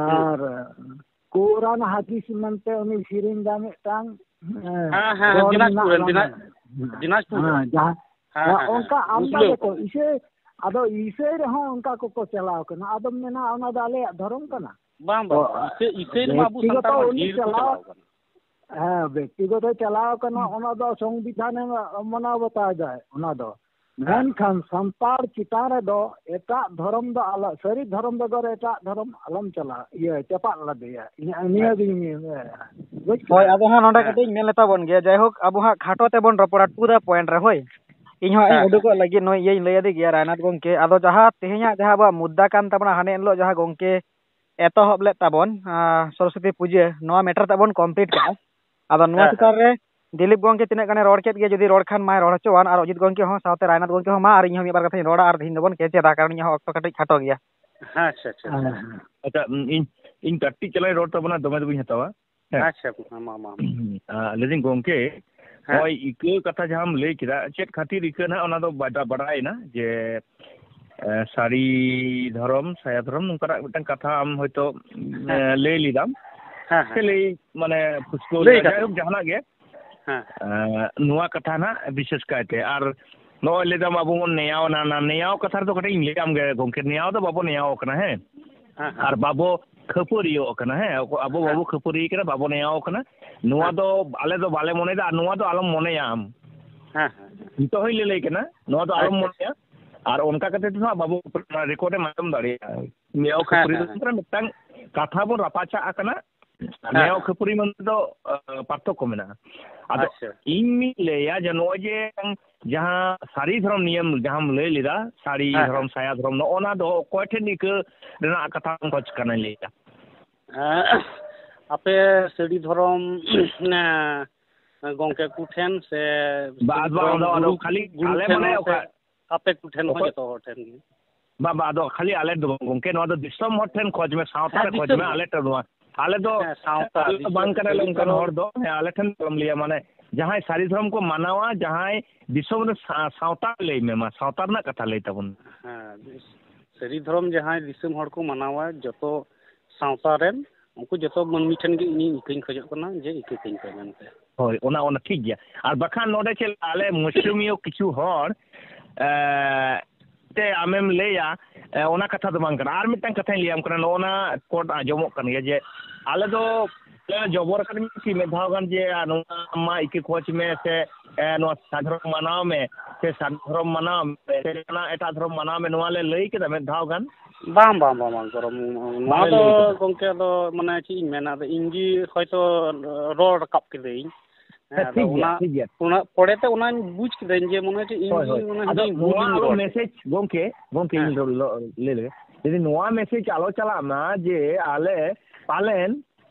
ᱦᱩᱸ᱾ ᱟᱨ ᱠᱳᱨᱟᱱ ᱦᱟᱫᱤᱥ ᱢᱮᱱᱛᱮ ᱩᱱᱤ ᱥᱮᱨᱮᱧ ᱫᱟ ᱢᱤᱫᱴᱟᱝ, ᱦᱮᱸ, ᱦᱮᱸ, ᱦᱮᱸ, ᱨᱚᱲ ᱫᱤᱱᱟᱡᱽᱯᱩᱨ ᱢᱮᱱᱟᱜ ᱨᱮᱱ, ᱵᱟᱝ ᱫᱤᱱᱟᱡᱽ-, ᱢᱮᱱᱟᱜ᱾ ᱫᱤᱱᱟᱡᱽᱯᱩᱨ ᱦᱮᱸ, ᱨᱮᱱ᱾ ᱡᱟᱦᱟᱸ, ᱦᱮᱸ, ᱦᱮᱸ, ᱦᱮᱸ, ᱚᱱᱠᱟ ᱦᱮᱸ, ᱟᱢᱫᱟ ᱢᱩᱥᱞᱟᱹ ᱜᱮᱠᱚ ᱠᱚ᱾ ᱤᱥᱟᱹᱭ, ᱟᱫᱚ ᱤᱥᱟᱹᱭ ᱨᱮᱦᱚᱸ ᱚᱱᱠᱟ ᱠᱚᱠᱚ ᱪᱟᱞᱟᱣ ᱠᱟᱱᱟ᱾ ᱟᱫᱚᱢ ᱢᱮᱱᱟ ᱚᱱᱟ ᱫᱚ ᱟᱞᱮᱭᱟᱜ ᱫᱷᱚᱨᱚᱢ ᱠᱟᱱᱟ? ᱵᱟᱝ, ᱵᱟᱝ, ᱚ, ᱵᱟᱝ᱾ ᱤᱥᱟᱹᱭ, ᱤᱥᱟᱹᱭ ᱨᱮᱢᱟ ᱟᱵᱚ ᱵᱮᱠᱛᱤᱜᱚᱛᱚ ᱥᱟᱱᱛᱟᱲ ᱢᱟ ᱩᱱᱤ ᱰᱷᱮᱨ ᱠᱚ ᱪᱟᱞᱟᱣ, ᱪᱟᱞᱟᱣ ᱠᱟᱱᱟ᱾ ᱦᱮᱸ, ᱵᱮᱠᱛᱤᱜᱚᱛᱚ ᱪᱟᱞᱟᱣ ᱠᱟᱱᱟ, ᱚᱱᱟ ᱫᱚ ᱥᱚᱝᱵᱤᱫᱷᱟᱱᱮ ᱢᱟᱱᱟᱣ ᱵᱟᱛᱟᱣ ᱮᱫᱟᱭ ᱚᱱᱟ ᱫᱚ᱾ ᱦᱮᱸ᱾ ᱢᱮᱱᱠᱷᱟᱱ ᱥᱟᱱᱛᱟᱲ ᱪᱮᱛᱟᱱ ᱨᱮᱫᱚ ᱮᱴᱟᱜ ᱫᱷᱚᱨᱚᱢ ᱫᱚ ᱟᱞᱚ, ᱥᱟᱹᱨᱤ ᱫᱷᱚᱨᱚᱢ ᱵᱮᱜᱚᱨ ᱮᱴᱟᱜ ᱫᱷᱚᱨᱚᱢ ᱟᱞᱚᱢ ᱪᱟᱞᱟᱜ, ᱤᱭᱟᱹ, ᱪᱟᱯᱟᱫ ᱞᱟᱫᱮᱭᱟ᱾ ᱤᱧᱟᱹᱜ ᱱᱤᱭᱟᱹ ᱜᱤᱧ ᱢᱮᱱᱟ᱾ ᱵᱩᱡᱽ ᱦᱳᱭ, ᱠᱮᱫᱟ? ᱟᱫᱚ ᱦᱟᱸᱜ ᱱᱚᱰᱮ ᱦᱮᱸ᱾ ᱠᱟᱹᱴᱤᱡ ᱤᱧ ᱢᱮᱱ ᱞᱮᱛᱟ ᱵᱚᱱ ᱜᱮ᱾ ᱡᱟᱭᱦᱳᱠ, ᱟᱵᱚ ᱦᱟᱸᱜ ᱠᱷᱟᱴᱚ ᱛᱮᱵᱚᱱ ᱨᱚᱯᱚᱲᱟ, to the point ᱨᱮ, ᱦᱳᱭ᱾ ᱤᱧ ᱦᱚᱸ ᱤᱧ ᱦᱮᱸ, ᱦᱮᱸ, ᱩᱰᱩᱠᱚᱜ ᱦᱮᱸ᱾ ᱞᱟᱹᱜᱤᱫ, ᱱᱩᱭ ᱤᱭᱟᱹᱧ ᱞᱟᱹᱭ ᱟᱫᱮ ᱜᱮᱭᱟ, ᱨᱟᱭᱱᱟᱛᱷ ᱜᱚᱢᱠᱮ᱾ ᱟᱫᱚ ᱡᱟᱦᱟᱸ ᱛᱮᱦᱮᱧᱟᱜ ᱡᱟᱦᱟᱸ ᱟᱵᱚᱣᱟᱜ ᱢᱩᱫᱽᱫᱟ ᱠᱟᱱ ᱛᱟᱵᱚᱱᱟ, ᱦᱟᱱᱮ ᱮᱱ ᱦᱤᱞᱳᱜ ᱡᱟᱦᱟᱸ ᱜᱚᱢᱠᱮ ᱮᱛᱚᱦᱚᱵ ᱞᱮᱫ ᱛᱟᱵᱚᱱ, ᱟᱸ, ᱥᱚᱨᱚᱥᱚᱛᱤ ᱯᱩᱡᱟᱹ, ᱱᱚᱣᱟ matter ᱛᱟᱜ ᱵᱚᱱ complete ᱠᱟᱜᱼᱟ᱾ ᱟᱫᱚ ᱱᱚᱣᱟ ᱦᱮᱸ, ᱪᱮᱛᱟᱱ ᱦᱮᱸ᱾ ᱨᱮ ᱫᱤᱞᱤᱯ ᱜᱚᱢᱠᱮ ᱛᱤᱱᱟᱹᱜ ᱜᱟᱱᱮ ᱨᱚᱲ ᱠᱮᱫ ᱜᱮᱭᱟ, ᱡᱩᱫᱤ ᱨᱚᱲ ᱠᱷᱟᱱ ᱢᱟᱭ ᱨᱚᱲ ᱦᱚᱪᱚᱣᱟᱱ, ᱟᱨ ᱚᱡᱤᱛ ᱜᱚᱢᱠᱮ ᱦᱚᱸ, ᱥᱟᱶᱛᱮ ᱨᱟᱭᱱᱟᱛᱷ ᱜᱚᱢᱠᱮ ᱦᱚᱸ ᱢᱟ, ᱟᱨ ᱤᱧ ᱦᱚᱸ ᱢᱤᱫ ᱵᱟᱨ ᱠᱟᱛᱷᱟᱧ ᱨᱚᱲᱟ, ᱟᱨ ᱛᱮᱦᱮᱧ ᱫᱚᱵᱚᱱ ᱠᱮᱪᱮᱫᱟ, ᱠᱟᱨᱚᱱ ᱤᱧᱟᱹᱜ ᱦᱚᱸ ᱚᱠᱛᱚ ᱠᱟᱹᱴᱤᱡ ᱠᱷᱟᱴᱚ ᱜᱮᱭᱟ᱾ ᱦᱮᱸ, ᱦᱮᱸ᱾ ᱟᱪᱪᱷᱟ, ᱤᱧ, ᱤᱧ ᱠᱟᱹᱴᱤᱡ ᱪᱟᱞᱟᱝ ᱨᱚᱲ ᱛᱟᱵᱚᱱᱟ, ᱫᱚᱢᱮ ᱫᱚ ᱵᱟᱹᱧ ᱦᱟᱛᱟᱣᱟ᱾ ᱦᱮᱸ᱾ ᱟᱪᱪᱷᱟ, ᱢᱟ, ᱢᱟ, ᱢᱟ᱾ ᱟᱸ, ᱞᱟᱹᱭᱫᱟᱹᱧ ᱜᱚᱢᱠᱮ, ᱦᱮᱸ᱾ ᱱᱚᱜᱼᱚᱭ ᱤᱠᱟᱹ ᱠᱟᱛᱷᱟ ᱡᱟᱦᱟᱸᱢ ᱞᱟᱹᱭ ᱠᱮᱫᱟ, ᱪᱮᱫ ᱠᱷᱟᱹᱛᱤᱨ ᱤᱠᱟᱹ ᱱᱟᱦᱟᱜ, ᱚᱱᱟ ᱫᱚ ᱵᱟᱰᱟ-, ᱵᱟᱰᱟᱭᱮᱱᱟ ᱡᱮ, ᱮ, ᱥᱟᱹᱲᱤ ᱫᱷᱚᱨᱚᱢ, ᱥᱟᱭᱟ ᱫᱷᱚᱨᱚᱢ, ᱱᱚᱝᱠᱟᱱᱟᱜ ᱢᱤᱫᱴᱟᱝ ᱠᱟᱛᱷᱟ ᱟᱢ ᱦᱚᱭᱛᱳ, ᱦᱮᱸ᱾ ᱮ, ᱞᱟᱹᱭ ᱞᱮᱫᱟᱢ᱾ ᱦᱮᱸ, ᱦᱮᱸ᱾ ᱥᱮ ᱞᱟᱹᱭ, ᱢᱟᱱᱮ, ᱯᱷᱩᱥᱠᱟᱹᱣ ᱞᱟᱹᱭ ᱞᱮᱫᱟ, ᱠᱟᱛᱷᱟ᱾ ᱡᱟᱭᱦᱳᱠ, ᱡᱟᱦᱟᱱᱟᱜ ᱜᱮ᱾ ᱦᱮᱸ᱾ ᱮ, ᱱᱚᱣᱟ ᱠᱟᱛᱷᱟ ᱱᱟᱦᱟᱜ ᱵᱤᱥᱮᱥ ᱠᱟᱭᱛᱮ, ᱟᱨ ᱱᱚᱜᱼᱚᱭ ᱞᱟᱹᱭᱫᱟᱢ ᱟᱵᱚ ᱵᱚᱱ ᱱᱮᱭᱟᱣ ᱮᱱᱟ, ᱚᱱᱟ ᱱᱮᱭᱟᱣ ᱠᱟᱛᱷᱟ ᱨᱮᱫᱚ ᱠᱟᱹᱴᱤᱡ ᱤᱧ ᱞᱟᱹᱭᱟᱢ ᱜᱮ ᱜᱚᱢᱠᱮ, ᱱᱮᱭᱟᱣ ᱫᱚ ᱵᱟᱵᱚ ᱱᱮᱭᱟᱣ ᱠᱟᱱᱟ, ᱦᱮᱸ? ᱦᱮᱸ, ᱦᱮᱸ᱾ ᱟᱨ ᱵᱟᱵᱚ ᱠᱷᱟᱹᱯᱟᱹᱨᱤᱭᱟᱹᱜ ᱠᱟᱱᱟ, ᱦᱮᱸ, ᱟᱵᱚ ᱦᱮᱸ᱾ ᱵᱟᱵᱚ ᱠᱷᱟᱹᱯᱟᱹᱨᱤᱭᱟᱹ ᱠᱟᱱᱟ, ᱵᱟᱵᱚ ᱱᱮᱭᱟᱣ ᱠᱟᱱᱟ, ᱱᱚᱣᱟ ᱦᱮᱸ᱾ ᱫᱚ ᱟᱞᱮ ᱫᱚ ᱵᱟᱞᱮ ᱢᱚᱱᱮᱭᱮᱫᱟ, ᱟᱨ ᱱᱚᱣᱟ ᱫᱚ ᱟᱞᱚᱢ ᱢᱚᱱᱮᱭᱟ ᱟᱢ᱾ ᱦᱮᱸ, ᱦᱮᱸ, ᱦᱮᱸ᱾ ᱱᱤᱛᱚᱜ ᱦᱚᱸᱧ ᱞᱟᱹᱭ ᱠᱟᱱᱟ, ᱱᱚᱣᱟ ᱫᱚ ᱟᱞᱚᱢ ᱟᱪᱪᱷᱟ᱾ ᱢᱚᱱᱮᱭᱟ, ᱟᱨ ᱚᱱᱠᱟ ᱠᱟᱛᱮ ᱫᱚ ᱦᱟᱸᱜ ᱵᱟᱵᱚ ᱨᱮᱠᱚᱨᱰ ᱮᱢ ᱟᱸᱡᱚᱢ ᱫᱟᱲᱮᱭᱟᱜᱼᱟ᱾ ᱱᱮᱭᱟᱣ ᱦᱮᱸ, ᱠᱷᱟᱹᱯᱟᱹᱨᱤ ᱦᱮᱸ, ᱫᱚ ᱦᱮᱸ᱾ ᱢᱤᱫᱴᱟᱝ ᱠᱟᱛᱷᱟ ᱵᱚᱱ ᱨᱟᱯᱟᱪᱟᱜ ᱠᱟᱱᱟ, ᱦᱮᱸ, ᱱᱮᱭᱟᱣ ᱦᱮᱸ᱾ ᱠᱷᱟᱹᱯᱟᱹᱨᱤ ᱢᱚᱫᱽᱫᱷᱮ ᱫᱚ, ᱟ, ᱯᱟᱨᱛᱷᱚᱠᱠᱚ ᱢᱮᱱᱟᱜᱼᱟ᱾ ᱟᱫᱚ ᱟᱪᱪᱷᱟ᱾ ᱤᱧ ᱞᱟᱹᱭᱟ ᱡᱮ ᱱᱚᱜᱼᱚᱭ ᱡᱮ ᱡᱟᱦᱟᱸ ᱥᱟᱹᱨᱤ ᱫᱷᱚᱨᱚᱢ ᱱᱤᱭᱟᱹᱢ ᱡᱟᱦᱟᱸᱢ ᱞᱟᱹᱭ ᱞᱮᱫᱟ, ᱥᱟᱹᱲᱤ ᱦᱮᱸ, ᱦᱮᱸ᱾ ᱫᱷᱚᱨᱚᱢ, ᱥᱟᱭᱟ ᱫᱷᱚᱨᱚᱢ, ᱱᱚᱜᱼᱚ ᱱᱟ ᱫᱚ ᱚᱠᱚᱭ ᱴᱷᱮᱱ ᱤᱠᱟᱹ ᱨᱮᱱᱟᱜ ᱠᱟᱛᱷᱟᱢ ᱠᱷᱚᱡᱽ ᱠᱟᱱᱟᱧ ᱞᱟᱹᱭᱟ? ᱦᱮᱸ, ᱟᱯᱮ ᱥᱟᱹᱲᱤ ᱫᱷᱚᱨᱚᱢ, ᱮᱸ, ᱜᱚᱝᱠᱮ ᱠᱚ ᱴᱷᱮᱱ ᱥᱮ ᱵᱟ-, ᱥᱟᱹᱲᱤ ᱵᱟ-, ᱫᱷᱚᱨᱚᱢ ᱟᱫᱚ, ᱟᱫᱚ ᱜᱩᱨᱩ, ᱠᱷᱟᱹᱞᱤ ᱜᱩᱨᱩ ᱟᱞᱮ ᱴᱷᱮᱱ ᱢᱟᱱᱮ ᱦᱚᱸ ᱥᱮ ᱚᱠᱟ ᱟᱯᱮ ᱠᱚ ᱴᱷᱮᱱ ᱦᱚᱸ ᱚᱠᱚᱭ ᱡᱚᱛᱚ ᱦᱚᱲ ᱴᱷᱮᱱ ᱜᱮ? ᱵᱟ-, ᱵᱟ-, ᱟᱫᱚ ᱠᱷᱟᱹᱞᱤ ᱟᱞᱮ ᱫᱚ ᱵᱟᱝ ᱜᱚᱝᱠᱮ, ᱱᱚᱣᱟ ᱫᱚ ᱫᱤᱥᱚᱢ ᱦᱚᱲ ᱴᱷᱮᱱ ᱠᱷᱚᱡᱽ ᱢᱮ, ᱥᱟᱶᱛᱟ ᱦᱮᱸ, ᱨᱮ ᱠᱷᱚᱡᱽ ᱫᱤᱥᱚᱢ ᱢᱮ, ᱦᱚᱲ᱾ ᱟᱞᱮ ᱴᱷᱮᱱ ᱫᱚ ᱵᱟᱝ᱾ ᱦᱮᱸ, ᱥᱟᱶᱛᱟ, ᱟᱞᱮ ᱫᱚ ᱫᱤᱥᱚᱢ ᱵᱟᱝ ᱠᱟᱱᱟᱞᱮ ᱥᱟᱹᱲᱤ ᱚᱱᱠᱟᱱ ᱫᱷᱚᱨᱚᱢ᱾ ᱦᱚᱲ ᱫᱚ᱾ ᱦᱮᱸ, ᱟᱞᱮ ᱴᱷᱮᱱ ᱫᱚ ᱟᱞᱚᱢ ᱞᱟᱹᱭᱟ, ᱢᱟᱱᱮ ᱡᱟᱦᱟᱸᱭ ᱥᱟᱹᱨᱤ ᱫᱷᱚᱨᱚᱢ ᱠᱚ ᱢᱟᱱᱟᱣᱟ, ᱡᱟᱦᱟᱸᱭ ᱫᱤᱥᱚᱢ ᱨᱮ ᱥᱟ-, ᱥᱟᱶᱛᱟ ᱞᱟᱹᱭ ᱢᱮ ᱢᱟ, ᱥᱟᱶᱛᱟ ᱨᱮᱱᱟᱜ ᱠᱟᱛᱷᱟ ᱞᱟᱹᱭ ᱛᱟᱵᱚᱱ ᱢᱮ᱾ ᱦᱮᱸ, ᱥᱟᱹᱨᱤ ᱫᱷᱚᱨᱚᱢ ᱡᱟᱦᱟᱸᱭ ᱫᱤᱥᱚᱢ ᱦᱚᱲ ᱠᱚ ᱢᱟᱱᱟᱣᱟ, ᱡᱚᱛᱚ ᱥᱟᱶᱛᱟ ᱨᱮᱱ, ᱩᱱᱠᱩ ᱡᱚᱛᱚ ᱢᱟᱹᱱᱢᱤ ᱴᱷᱮᱱ ᱜᱮ ᱤᱧᱤᱧ ᱤᱠᱟᱹᱧ ᱠᱷᱚᱡᱚᱜ ᱠᱟᱱᱟ ᱡᱮ ᱤᱠᱟᱹ ᱠᱟᱹᱧ ᱯᱮ ᱢᱮᱱᱛᱮ᱾ ᱦᱳᱭ, ᱚᱱᱟ, ᱚᱱᱟ ᱴᱷᱤᱠ ᱜᱮᱭᱟ᱾ ᱟᱨ ᱵᱟᱠᱷᱟᱱ ᱱᱚᱰᱮ ᱪᱮᱫ ᱟᱞᱮ ᱢᱩᱥᱞᱟᱹᱢᱤᱭᱟᱹ ᱠᱤᱪᱷᱩ ᱦᱚᱲ, ᱮ, ᱛᱮ ᱟᱢᱮᱢ ᱞᱟᱹᱭᱟ, ᱮ, ᱚᱱᱟ ᱠᱟᱛᱷᱟ ᱫᱚ ᱵᱟᱝ ᱠᱟᱱᱟ᱾ ᱟᱨ ᱢᱤᱫᱴᱟᱝ ᱠᱟᱛᱷᱟᱧ ᱞᱟᱹᱭᱟᱢ ᱠᱟᱱᱟ, ᱱᱚᱜᱼᱚ ᱱᱟ ᱠᱳᱰ ᱟᱸᱡᱚᱢᱚᱜ ᱠᱟᱱ ᱜᱮᱭᱟ ᱡᱮ ᱟᱞᱮ ᱫᱚ ᱟᱞᱮ ᱡᱚᱵᱚᱨ ᱟᱠᱟᱫ ᱢᱮᱭᱟ ᱠᱤ ᱢᱤᱫ ᱫᱷᱟᱣ ᱜᱟᱱ ᱡᱮ, ᱟᱨ ᱱᱚᱣᱟ ᱟᱢᱟᱜ ᱤᱠᱟᱹ ᱠᱷᱚᱡᱽ ᱢᱮ ᱥᱮ, ᱮ, ᱱᱚᱣᱟ ᱥᱟᱹᱨᱤ ᱫᱷᱚᱨᱚᱢ ᱢᱟᱱᱟᱣ ᱢᱮ ᱥᱮ ᱥᱟᱹᱨᱤ ᱫᱷᱚᱨᱚᱢ ᱢᱟᱱᱟᱣ ᱢᱮ ᱥᱮ ᱡᱟᱦᱟᱱᱟᱜ ᱮᱴᱟᱜ ᱫᱷᱚᱨᱚᱢ ᱢᱟᱱᱟᱣ ᱢᱮ, ᱱᱚᱣᱟ ᱞᱮ ᱞᱟᱹᱭ ᱠᱮᱫᱟ ᱢᱤᱫ ᱫᱷᱟᱣ ᱜᱟᱱ? ᱵᱟᱝ, ᱵᱟᱝ, ᱵᱟᱝ, ᱵᱟᱝ, ᱜᱚᱨᱚᱢ, ᱱᱚᱣᱟ ᱵᱟᱞᱮ ᱫᱚ ᱞᱟᱹᱭ ᱠᱟᱫᱟ᱾ ᱜᱚᱢᱠᱮ, ᱟᱫᱚ ᱢᱟᱱᱮ ᱪᱮᱫ ᱤᱧ ᱢᱮᱱᱟ, ᱟᱫᱚ ᱤᱧ ᱜᱮ ᱦᱚᱭᱛᱚ ᱨᱚᱲ ᱨᱟᱠᱟᱵ ᱠᱤᱫᱟᱹᱧ᱾ ᱦᱮᱸ, ᱦᱮᱸ, ᱟᱫᱚ ᱴᱷᱤᱠ ᱜᱮᱭᱟ, ᱚᱱᱟ, ᱴᱷᱤᱠ ᱜᱮᱭᱟ᱾ ᱚᱱᱟ ᱯᱚᱨᱮᱛᱮ ᱚᱱᱟᱧ ᱵᱩᱡᱽ ᱠᱤᱫᱟᱹᱧ ᱡᱮ ᱢᱚᱱᱮ ᱦᱚᱪᱪᱷᱮ ᱤᱧ ᱦᱳᱭ, ᱜᱮ ᱦᱳᱭ᱾ ᱢᱚᱱᱮ ᱟᱫᱚ ᱦᱚᱪᱪᱷᱮ ᱤᱧ ᱱᱚᱣᱟ ᱵᱷᱩᱞᱤᱧ ᱟᱞᱚ ᱨᱚᱲ ᱠᱮᱫᱟ᱾ ᱢᱮᱥᱮᱡᱽ, ᱜᱚᱢᱠᱮ, ᱜᱚᱢᱠᱮ, ᱦᱮᱸ᱾ ᱤᱧ ᱞᱚ-, ᱞᱚ-, ᱞᱟᱹᱭ ᱞᱮᱜᱮ᱾ ᱡᱩᱫᱤ ᱱᱚᱣᱟ ᱢᱮᱥᱮᱡᱽ ᱟᱞᱚ ᱪᱟᱞᱟᱜ ᱢᱟ ᱡᱮ ᱟᱞᱮ ᱯᱟᱞᱮᱱ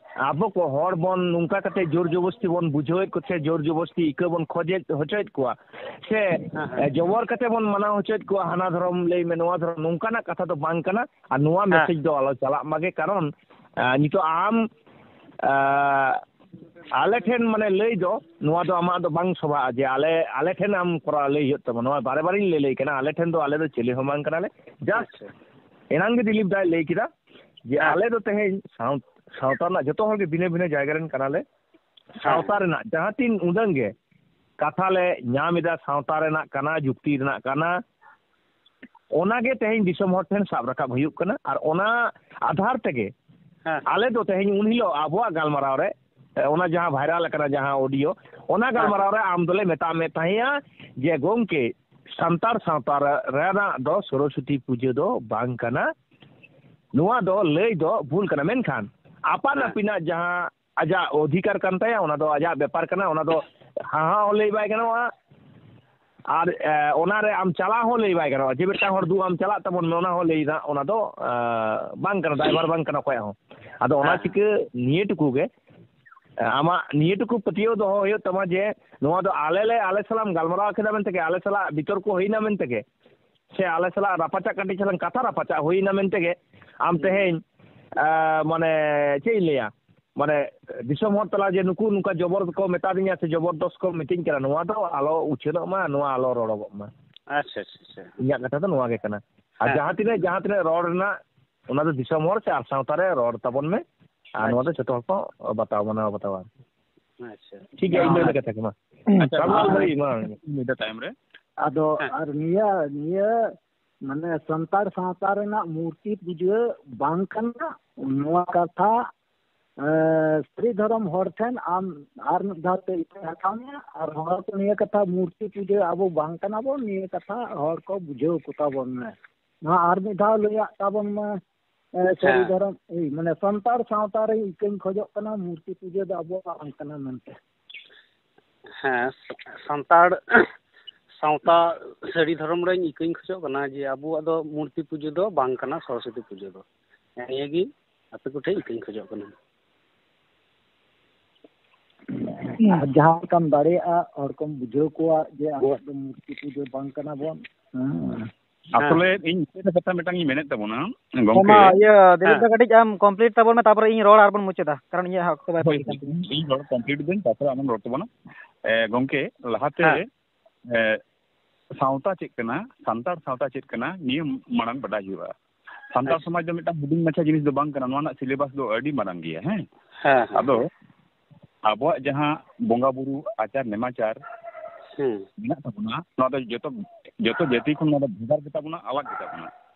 ᱟᱵᱚ ᱠᱚ ᱦᱚᱲ ᱵᱚᱱ ᱱᱚᱝᱠᱟ ᱠᱟᱛᱮ ᱡᱳᱨ ᱡᱚᱵᱚᱥᱛᱤ ᱵᱚᱱ ᱵᱩᱡᱷᱟᱹᱣᱮᱫ ᱠᱚ ᱛᱮ, ᱡᱳᱨ ᱡᱚᱵᱚᱥᱛᱤ ᱤᱠᱟᱹ ᱵᱚᱱ ᱠᱷᱚᱡᱮᱫ ᱦᱚᱪᱚᱭᱮᱫ ᱠᱚᱣᱟ, ᱥᱮ, ᱦᱮᱸ, ᱦᱮᱸ᱾ ᱮ, ᱡᱚᱵᱚᱨ ᱠᱟᱛᱮ ᱵᱚᱱ ᱢᱟᱱᱟᱣ ᱦᱚᱪᱚᱭᱮᱫ ᱠᱚᱣᱟ, ᱦᱟᱱᱟ ᱫᱷᱚᱨᱚᱢ ᱞᱟᱹᱭ ᱢᱮ, ᱱᱚᱣᱟ ᱫᱷᱚᱨᱚᱢ, ᱱᱚᱝᱠᱟᱱᱟᱜ ᱠᱟᱛᱷᱟ ᱫᱚ ᱵᱟᱝ ᱠᱟᱱᱟ᱾ ᱟᱨ ᱱᱚᱣᱟ ᱦᱮᱸ᱾ ᱢᱮᱥᱮᱡᱽ ᱫᱚ ᱟᱞᱚ ᱪᱟᱞᱟᱜ ᱢᱟᱜᱮ, ᱠᱟᱨᱚᱱ, ᱮ, ᱱᱤᱛᱚᱜ ᱟᱢ, ᱮ, ᱟᱞᱮ ᱴᱷᱮᱱ ᱢᱟᱱᱮ ᱞᱟᱹᱭ ᱫᱚ, ᱱᱚᱣᱟ ᱫᱚ ᱟᱢᱟᱜ ᱫᱚ ᱵᱟᱝ ᱥᱚᱵᱷᱟᱜᱼᱟ ᱡᱮ ᱟᱞᱮ, ᱟᱞᱮ ᱴᱷᱮᱱ ᱟᱢ ᱠᱚᱨᱟᱣ ᱞᱟᱹᱭ ᱦᱩᱭᱩᱜ ᱛᱟᱢᱟ᱾ ᱱᱚᱣᱟ ᱵᱟᱨᱮ ᱵᱟᱨᱤᱧ ᱞᱟᱹᱭ, ᱞᱟᱹᱭ ᱠᱟᱱᱟ, ᱟᱞᱮ ᱴᱷᱮᱱ ᱫᱚ, ᱟᱞᱮ ᱫᱚ ᱪᱤᱞᱤ ᱦᱚᱸ ᱵᱟᱝ ᱠᱟᱱᱟᱞᱮ᱾ Just ᱟᱪᱪᱷᱟ᱾ ᱮᱱᱟᱝ ᱜᱮ ᱫᱤᱞᱤᱯ ᱫᱟᱭ ᱞᱟᱹᱭ ᱠᱮᱫᱟ ᱡᱮ ᱦᱮᱸ᱾ ᱟᱞᱮ ᱫᱚ ᱛᱮᱦᱮᱧ ᱥᱟᱶ-, ᱥᱟᱶᱛᱟ ᱨᱮᱱᱟᱜ ᱡᱚᱛᱚ ᱦᱚᱲ ᱜᱮ ᱵᱷᱤᱱᱟᱹ ᱵᱷᱤᱱᱟᱹ ᱡᱟᱭᱜᱟ ᱨᱮᱱ ᱠᱟᱱᱟᱞᱮ᱾ ᱦᱮᱸ᱾ ᱥᱟᱶᱛᱟ ᱨᱮᱱᱟᱜ ᱡᱟᱦᱟᱸ ᱛᱤᱱ ᱩᱰᱟᱹᱝ ᱜᱮ ᱠᱟᱛᱷᱟ ᱞᱮ ᱧᱟᱢ ᱮᱫᱟ, ᱥᱟᱶᱛᱟ ᱨᱮᱱᱟᱜ ᱠᱟᱱᱟ, ᱡᱩᱠᱛᱤ ᱨᱮᱱᱟᱜ ᱠᱟᱱᱟ, ᱚᱱᱟ ᱜᱮ ᱛᱮᱦᱮᱧ ᱫᱤᱥᱚᱢ ᱦᱚᱲ ᱴᱷᱮᱱ ᱥᱟᱵ ᱨᱟᱠᱟᱵ ᱦᱩᱭᱩᱜ ᱠᱟᱱᱟ᱾ ᱟᱨ ᱚᱱᱟ ᱟᱫᱷᱟᱨ ᱛᱮᱜᱮ ᱦᱮᱸ᱾ ᱟᱞᱮ ᱫᱚ ᱛᱮᱦᱮᱧ ᱩᱱ ᱦᱤᱞᱳᱜ ᱟᱵᱚᱣᱟᱜ ᱜᱟᱞᱢᱟᱨᱟᱣ ᱨᱮ, ᱮ, ᱚᱱᱟ ᱡᱟᱦᱟᱸ ᱵᱷᱟᱭᱨᱟᱞ ᱟᱠᱟᱱᱟ, ᱡᱟᱦᱟᱸ ᱚᱰᱤᱭᱳ, ᱚᱱᱟ ᱦᱮᱸ᱾ ᱜᱟᱞᱢᱟᱨᱟᱣ ᱨᱮ ᱟᱢ ᱫᱚᱞᱮ ᱢᱮᱛᱟᱜ ᱢᱮ ᱛᱟᱦᱮᱸᱭᱟ ᱡᱮ, "ᱜᱚᱢᱠᱮ, ᱥᱟᱱᱛᱟᱲ ᱥᱟᱶᱛᱟ ᱨᱮ-, ᱨᱮᱱᱟᱜ ᱫᱚ ᱥᱚᱨᱚᱥᱚᱛᱤ ᱯᱩᱡᱟᱹ ᱫᱚ ᱵᱟᱝ ᱠᱟᱱᱟ, ᱱᱚᱣᱟ ᱫᱚ ᱞᱟᱹᱭ ᱫᱚ ᱵᱷᱩᱞ ᱠᱟᱱᱟ, ᱢᱮᱱᱠᱷᱟᱱ ᱟᱯᱟᱱ ᱦᱮᱸ᱾ ᱟᱹᱯᱤᱱᱟᱜ ᱡᱟᱦᱟᱸ ᱟᱡᱟᱜ ᱚᱫᱷᱤᱠᱟᱨ ᱠᱟᱱ ᱛᱟᱭᱟ, ᱚᱱᱟ ᱫᱚ ᱟᱡᱟᱜ ᱵᱮᱯᱟᱨ ᱠᱟᱱᱟ, ᱚᱱᱟ ᱫᱚ ᱦᱟᱦᱟ ᱦᱚᱸ ᱞᱟᱹᱭ ᱵᱟᱭ ᱜᱟᱱᱚᱜᱼᱟ, ᱟᱨ, ᱮ, ᱚᱱᱟ ᱨᱮ ᱟᱢ ᱪᱟᱞᱟᱣ ᱦᱚᱸ ᱞᱟᱹᱭ ᱵᱟᱭ ᱜᱟᱱᱚᱜᱼᱟ, ᱡᱮ ᱢᱤᱫᱴᱟᱝ ᱦᱚᱲ ᱫᱩ ᱟᱢ ᱪᱟᱞᱟᱜ ᱛᱟᱵᱚᱱ ᱢᱮ, ᱚᱱᱟ ᱦᱚᱸ ᱞᱟᱹᱭ ᱨᱮᱱᱟᱜ ᱚᱱᱟ ᱫᱚ, ᱮ, ᱵᱟᱝ ᱠᱟᱱᱟ, ᱫᱟᱭᱵᱷᱟᱨ ᱵᱟᱝ ᱠᱟᱱᱟ ᱚᱠᱚᱭᱟᱜ ᱦᱚᱸ᱾ ᱟᱫᱚ ᱚᱱᱟ ᱦᱮᱸ᱾ ᱪᱤᱠᱟᱹ ᱱᱤᱭᱟᱹ ᱴᱩᱠᱩ ᱜᱮ, ᱮ, ᱟᱢᱟᱜ ᱱᱤᱭᱟᱹ ᱴᱩᱠᱩ ᱯᱟᱹᱛᱭᱟᱹᱣ ᱫᱚᱦᱚ ᱦᱩᱭᱩᱜ ᱛᱟᱢᱟ ᱡᱮ ᱱᱚᱣᱟ ᱫᱚ ᱟᱞᱮ ᱞᱮ, ᱟᱞᱮ ᱥᱟᱞᱟᱜ ᱮᱢ ᱜᱟᱞᱢᱟᱨᱟᱣ ᱠᱮᱫᱟ ᱢᱮᱱᱛᱮ ᱜᱮ, ᱟᱞᱮ ᱥᱟᱞᱟᱜ ᱵᱤᱛᱚᱨᱠᱚ ᱦᱩᱭᱱᱟ ᱢᱮᱱᱛᱮ ᱜᱮ, ᱥᱮ ᱟᱞᱮ ᱥᱟᱞᱟᱜ ᱨᱟᱯᱟᱪᱟᱜ ᱠᱟᱹᱴᱤᱡ ᱪᱟᱞᱟᱝ ᱠᱟᱛᱷᱟ ᱨᱟᱯᱟᱪᱟᱜ ᱦᱩᱭᱱᱟ ᱢᱮᱱᱛᱮ ᱜᱮ ᱟᱢ ᱦᱩᱸ᱾ ᱛᱮᱦᱮᱧ, ᱟ, ᱢᱟᱱᱮ, ᱪᱮᱫ ᱤᱧ ᱞᱟᱹᱭᱟ, ᱢᱟᱱᱮ, ᱫᱤᱥᱚᱢ ᱦᱚᱲ ᱛᱟᱞᱟ ᱡᱮ ᱱᱩᱠᱩ ᱱᱚᱝᱠᱟ ᱡᱚᱵᱚᱨ ᱠᱚ ᱢᱮᱛᱟ ᱫᱤᱧᱟ ᱥᱮ ᱡᱚᱵᱚᱨᱫᱚᱥ ᱠᱚ ᱢᱤᱛᱟᱹᱧ ᱠᱟᱱᱟ, ᱱᱚᱣᱟ ᱫᱚ ᱟᱞᱚ ᱩᱪᱷᱟᱹᱱᱚᱜ ᱢᱟ, ᱱᱚᱣᱟ ᱟᱞᱚ ᱨᱚᱲᱚᱜᱚᱜ ᱢᱟ᱾ ᱟᱪᱪᱷᱟ, ᱟᱪᱪᱷᱟ, ᱟᱪᱪᱷᱟ᱾ ᱤᱧᱟᱹᱜ ᱠᱟᱛᱷᱟ ᱫᱚ ᱱᱚᱣᱟ ᱜᱮ ᱠᱟᱱᱟ᱾ ᱟᱨ ᱦᱮᱸ᱾ ᱡᱟᱦᱟᱸ ᱛᱤᱱᱟᱹᱜ, ᱡᱟᱦᱟᱸ ᱛᱤᱱᱟᱹᱜ ᱨᱚᱲ ᱨᱮᱱᱟᱜ, ᱚᱱᱟ ᱫᱚ ᱫᱤᱥᱚᱢ ᱦᱚᱲ ᱥᱮ ᱟᱨ ᱥᱟᱶᱛᱟ ᱨᱮ ᱨᱚᱲ ᱛᱟᱵᱚᱱ ᱢᱮ, ᱟᱨ ᱱᱚᱣᱟ ᱫᱚ ᱟᱪᱪᱷᱟ᱾ ᱡᱚᱛᱚ ᱦᱚᱲ ᱠᱚ ᱵᱟᱛᱟᱣ, ᱢᱟᱱᱟᱣ ᱵᱟᱛᱟᱣᱟ᱾ ᱟᱪᱪᱷᱟ᱾ ᱴᱷᱤᱠ ᱜᱮᱭᱟ, ᱤᱧ ᱫᱚ ᱤᱱᱟᱹ ᱠᱟᱛᱷᱟ ᱜᱮ ᱢᱟ᱾ ᱟᱪᱪᱷᱟ, ᱛᱟᱨᱯᱚᱨ ᱢᱟ᱾ ᱞᱟᱹᱭ ᱢᱟ᱾ ᱤᱱᱟᱹ ᱛᱟᱭᱚᱢ ᱨᱮ᱾ ᱟᱫᱚ ᱦᱮᱸ᱾ ᱟᱨ ᱱᱤᱭᱟᱹ, ᱱᱤᱭᱟᱹ ᱢᱟᱱᱮ ᱥᱟᱱᱛᱟᱲ ᱥᱟᱶᱛᱟ ᱨᱮᱱᱟᱜ ᱢᱩᱨᱛᱤ ᱯᱩᱡᱟᱹ ᱵᱟᱝ ᱠᱟᱱᱟ, ᱱᱚᱣᱟ ᱠᱟᱛᱷᱟ, ᱮ, ᱥᱟᱹᱨᱤ ᱫᱷᱚᱨᱚᱢ ᱦᱚᱲ ᱴᱷᱮᱱ ᱟᱢ ᱟᱨ ᱢᱤᱫ ᱫᱷᱟᱣ ᱛᱮ ᱤᱠᱟᱹ ᱦᱟᱛᱟᱣ ᱢᱮᱭᱟ᱾ ᱟᱨ ᱦᱚᱲ ᱠᱚ ᱱᱤᱭᱟᱹ ᱠᱟᱛᱷᱟ, ᱢᱩᱨᱛᱤ ᱯᱩᱡᱟᱹ ᱟᱵᱚ ᱵᱟᱝ ᱠᱟᱱᱟ ᱵᱚᱱ, ᱱᱤᱭᱟᱹ ᱠᱟᱛᱷᱟ ᱦᱚᱲ ᱠᱚ ᱵᱩᱡᱷᱟᱹᱣ ᱠᱚ ᱛᱟᱵᱚᱱ ᱢᱮ᱾ ᱱᱚᱣᱟ ᱟᱨ ᱢᱤᱫ ᱫᱷᱟᱣ ᱞᱟᱹᱭᱟᱜ ᱛᱟᱵᱚᱱ ᱢᱮ, ᱮ, ᱥᱟᱹᱨᱤ ᱦᱮᱸ᱾ ᱫᱷᱚᱨᱚᱢ, ᱮᱭ, ᱢᱟᱱᱮ ᱥᱟᱱᱛᱟᱲ ᱥᱟᱶᱛᱟ ᱨᱮ ᱤᱠᱟᱹᱧ ᱠᱷᱚᱡᱚᱜ ᱠᱟᱱᱟ, ᱢᱩᱨᱛᱤ ᱯᱩᱡᱟᱹ ᱫᱚ ᱟᱵᱚᱣᱟᱜ ᱵᱟᱝ ᱠᱟᱱᱟ ᱢᱮᱱᱛᱮ᱾ ᱦᱮᱸ, ᱥᱟᱱᱛᱟᱲ ᱥᱟᱶᱛᱟ ᱥᱟᱹᱨᱤ ᱫᱷᱚᱨᱚᱢ ᱨᱮᱧ ᱤᱠᱟᱹᱧ ᱠᱷᱚᱡᱚᱜ ᱠᱟᱱᱟ ᱡᱮ ᱟᱵᱚᱣᱟᱜ ᱫᱚ ᱢᱩᱨᱛᱤ ᱯᱩᱡᱟᱹ ᱫᱚ ᱵᱟᱝ ᱠᱟᱱᱟ, ᱥᱚᱨᱚᱥᱚᱛᱤ ᱯᱩᱡᱟᱹ ᱫᱚ᱾ ᱱᱤᱭᱟᱹ ᱜᱮ ᱟᱯᱮ ᱠᱚᱴᱷᱮᱱ ᱤᱠᱟᱹᱧ ᱠᱷᱚᱡᱚᱜ ᱠᱟᱱᱟ᱾ ᱟᱨ ᱡᱟᱦᱟᱸ ᱞᱮᱠᱟᱢ ᱫᱟᱲᱮᱭᱟᱜᱼᱟ, ᱦᱚᱲ ᱠᱚᱢ ᱵᱩᱡᱷᱟᱹᱣ ᱠᱚᱣᱟ ᱡᱮ ᱟᱵᱚᱣᱟᱜ ᱫᱚ ᱢᱩᱨᱛᱤ ᱯᱩᱡᱟᱹ ᱵᱟᱝ ᱠᱟᱱᱟ ᱵᱚᱱ᱾ ᱦᱮᱸ᱾ ᱟᱥᱚᱞᱮ ᱤᱧ ᱢᱤᱫᱴᱮᱱ ᱠᱟᱛᱷᱟ ᱢᱤᱫᱴᱟᱝ ᱤᱧ ᱢᱮᱱᱮᱫ ᱛᱟᱵᱚᱱᱟ, ᱦᱮᱸ, ᱜᱚᱢᱠᱮ᱾ ᱢᱟ, ᱤᱭᱟᱹ, ᱫᱤᱞᱤᱯ ᱦᱮᱸ᱾ ᱫᱟ, ᱠᱟᱹᱴᱤᱡ ᱟᱢ complete ᱛᱟᱵᱚᱱ ᱢᱮ, ᱛᱟᱯᱚᱨᱮ ᱤᱧ ᱨᱚᱲ ᱟᱨᱵᱚᱱ ᱢᱩᱪᱟᱹᱫᱟ, ᱠᱟᱨᱚᱱ ᱤᱧᱟᱹᱜ ᱦᱚᱸ ᱚᱠᱛᱚ ᱵᱟᱭ ᱦᱳᱭ, ᱯᱩᱨᱟᱹᱜ ᱠᱟᱱ ᱛᱤᱧᱟᱹ᱾ ᱤᱧ ᱨᱚᱲ complete ᱫᱟᱹᱧ, ᱛᱟᱯᱚᱨᱮ ᱟᱢᱮᱢ ᱨᱚᱲ ᱛᱟᱵᱚᱱᱟ᱾ ᱮ, ᱜᱚᱢᱠᱮ, ᱞᱟᱦᱟᱛᱮ, ᱦᱮᱸ᱾ ᱮ, ᱥᱟᱶᱛᱟ ᱪᱮᱫ ᱠᱟᱱᱟ, ᱥᱟᱱᱛᱟᱲ ᱥᱟᱶᱛᱟ ᱪᱮᱫ ᱠᱟᱱᱟ, ᱱᱤᱭᱟᱹ ᱢᱟᱲᱟᱝ ᱵᱟᱰᱟᱭ ᱦᱩᱭᱩᱜᱼᱟ᱾ ᱥᱟᱱᱛᱟᱲ ᱟᱪᱪᱷᱟ᱾ ᱥᱚᱢᱟᱡᱽ ᱫᱚ ᱢᱤᱫᱴᱟᱝ ᱦᱩᱰᱤᱧ ᱢᱟᱪᱷᱟ ᱡᱤᱱᱤᱥ ᱫᱚ ᱵᱟᱝ ᱠᱟᱱᱟ, ᱱᱚᱣᱟ ᱨᱮᱱᱟᱜ syllabus ᱫᱚ ᱟᱹᱰᱤ ᱢᱟᱨᱟᱝ ᱜᱮᱭᱟ, ᱦᱮᱸ? ᱦᱮᱸ, ᱦᱮᱸ, ᱟᱫᱚ ᱦᱮᱸ᱾ ᱟᱵᱚᱣᱟᱜ ᱡᱟᱦᱟᱸ ᱵᱚᱸᱜᱟ ᱵᱩᱨᱩ ᱟᱪᱟᱨ ᱱᱮᱢᱟᱪᱟᱨ ᱦᱩᱸ᱾ ᱢᱮᱱᱟᱜ ᱛᱟᱵᱚᱱᱟ, ᱱᱚᱣᱟ ᱫᱚ ᱡᱚᱛᱚ, ᱡᱚᱛᱚ ᱡᱟᱹᱛᱤ ᱠᱷᱚᱱ ᱱᱚᱣᱟ ᱫᱚ ᱵᱷᱮᱜᱟᱨ ᱜᱮᱛᱟ ᱵᱚᱱᱟ, ᱟᱞᱟᱜᱽ ᱜᱮᱛᱟ ᱵᱚᱱᱟ᱾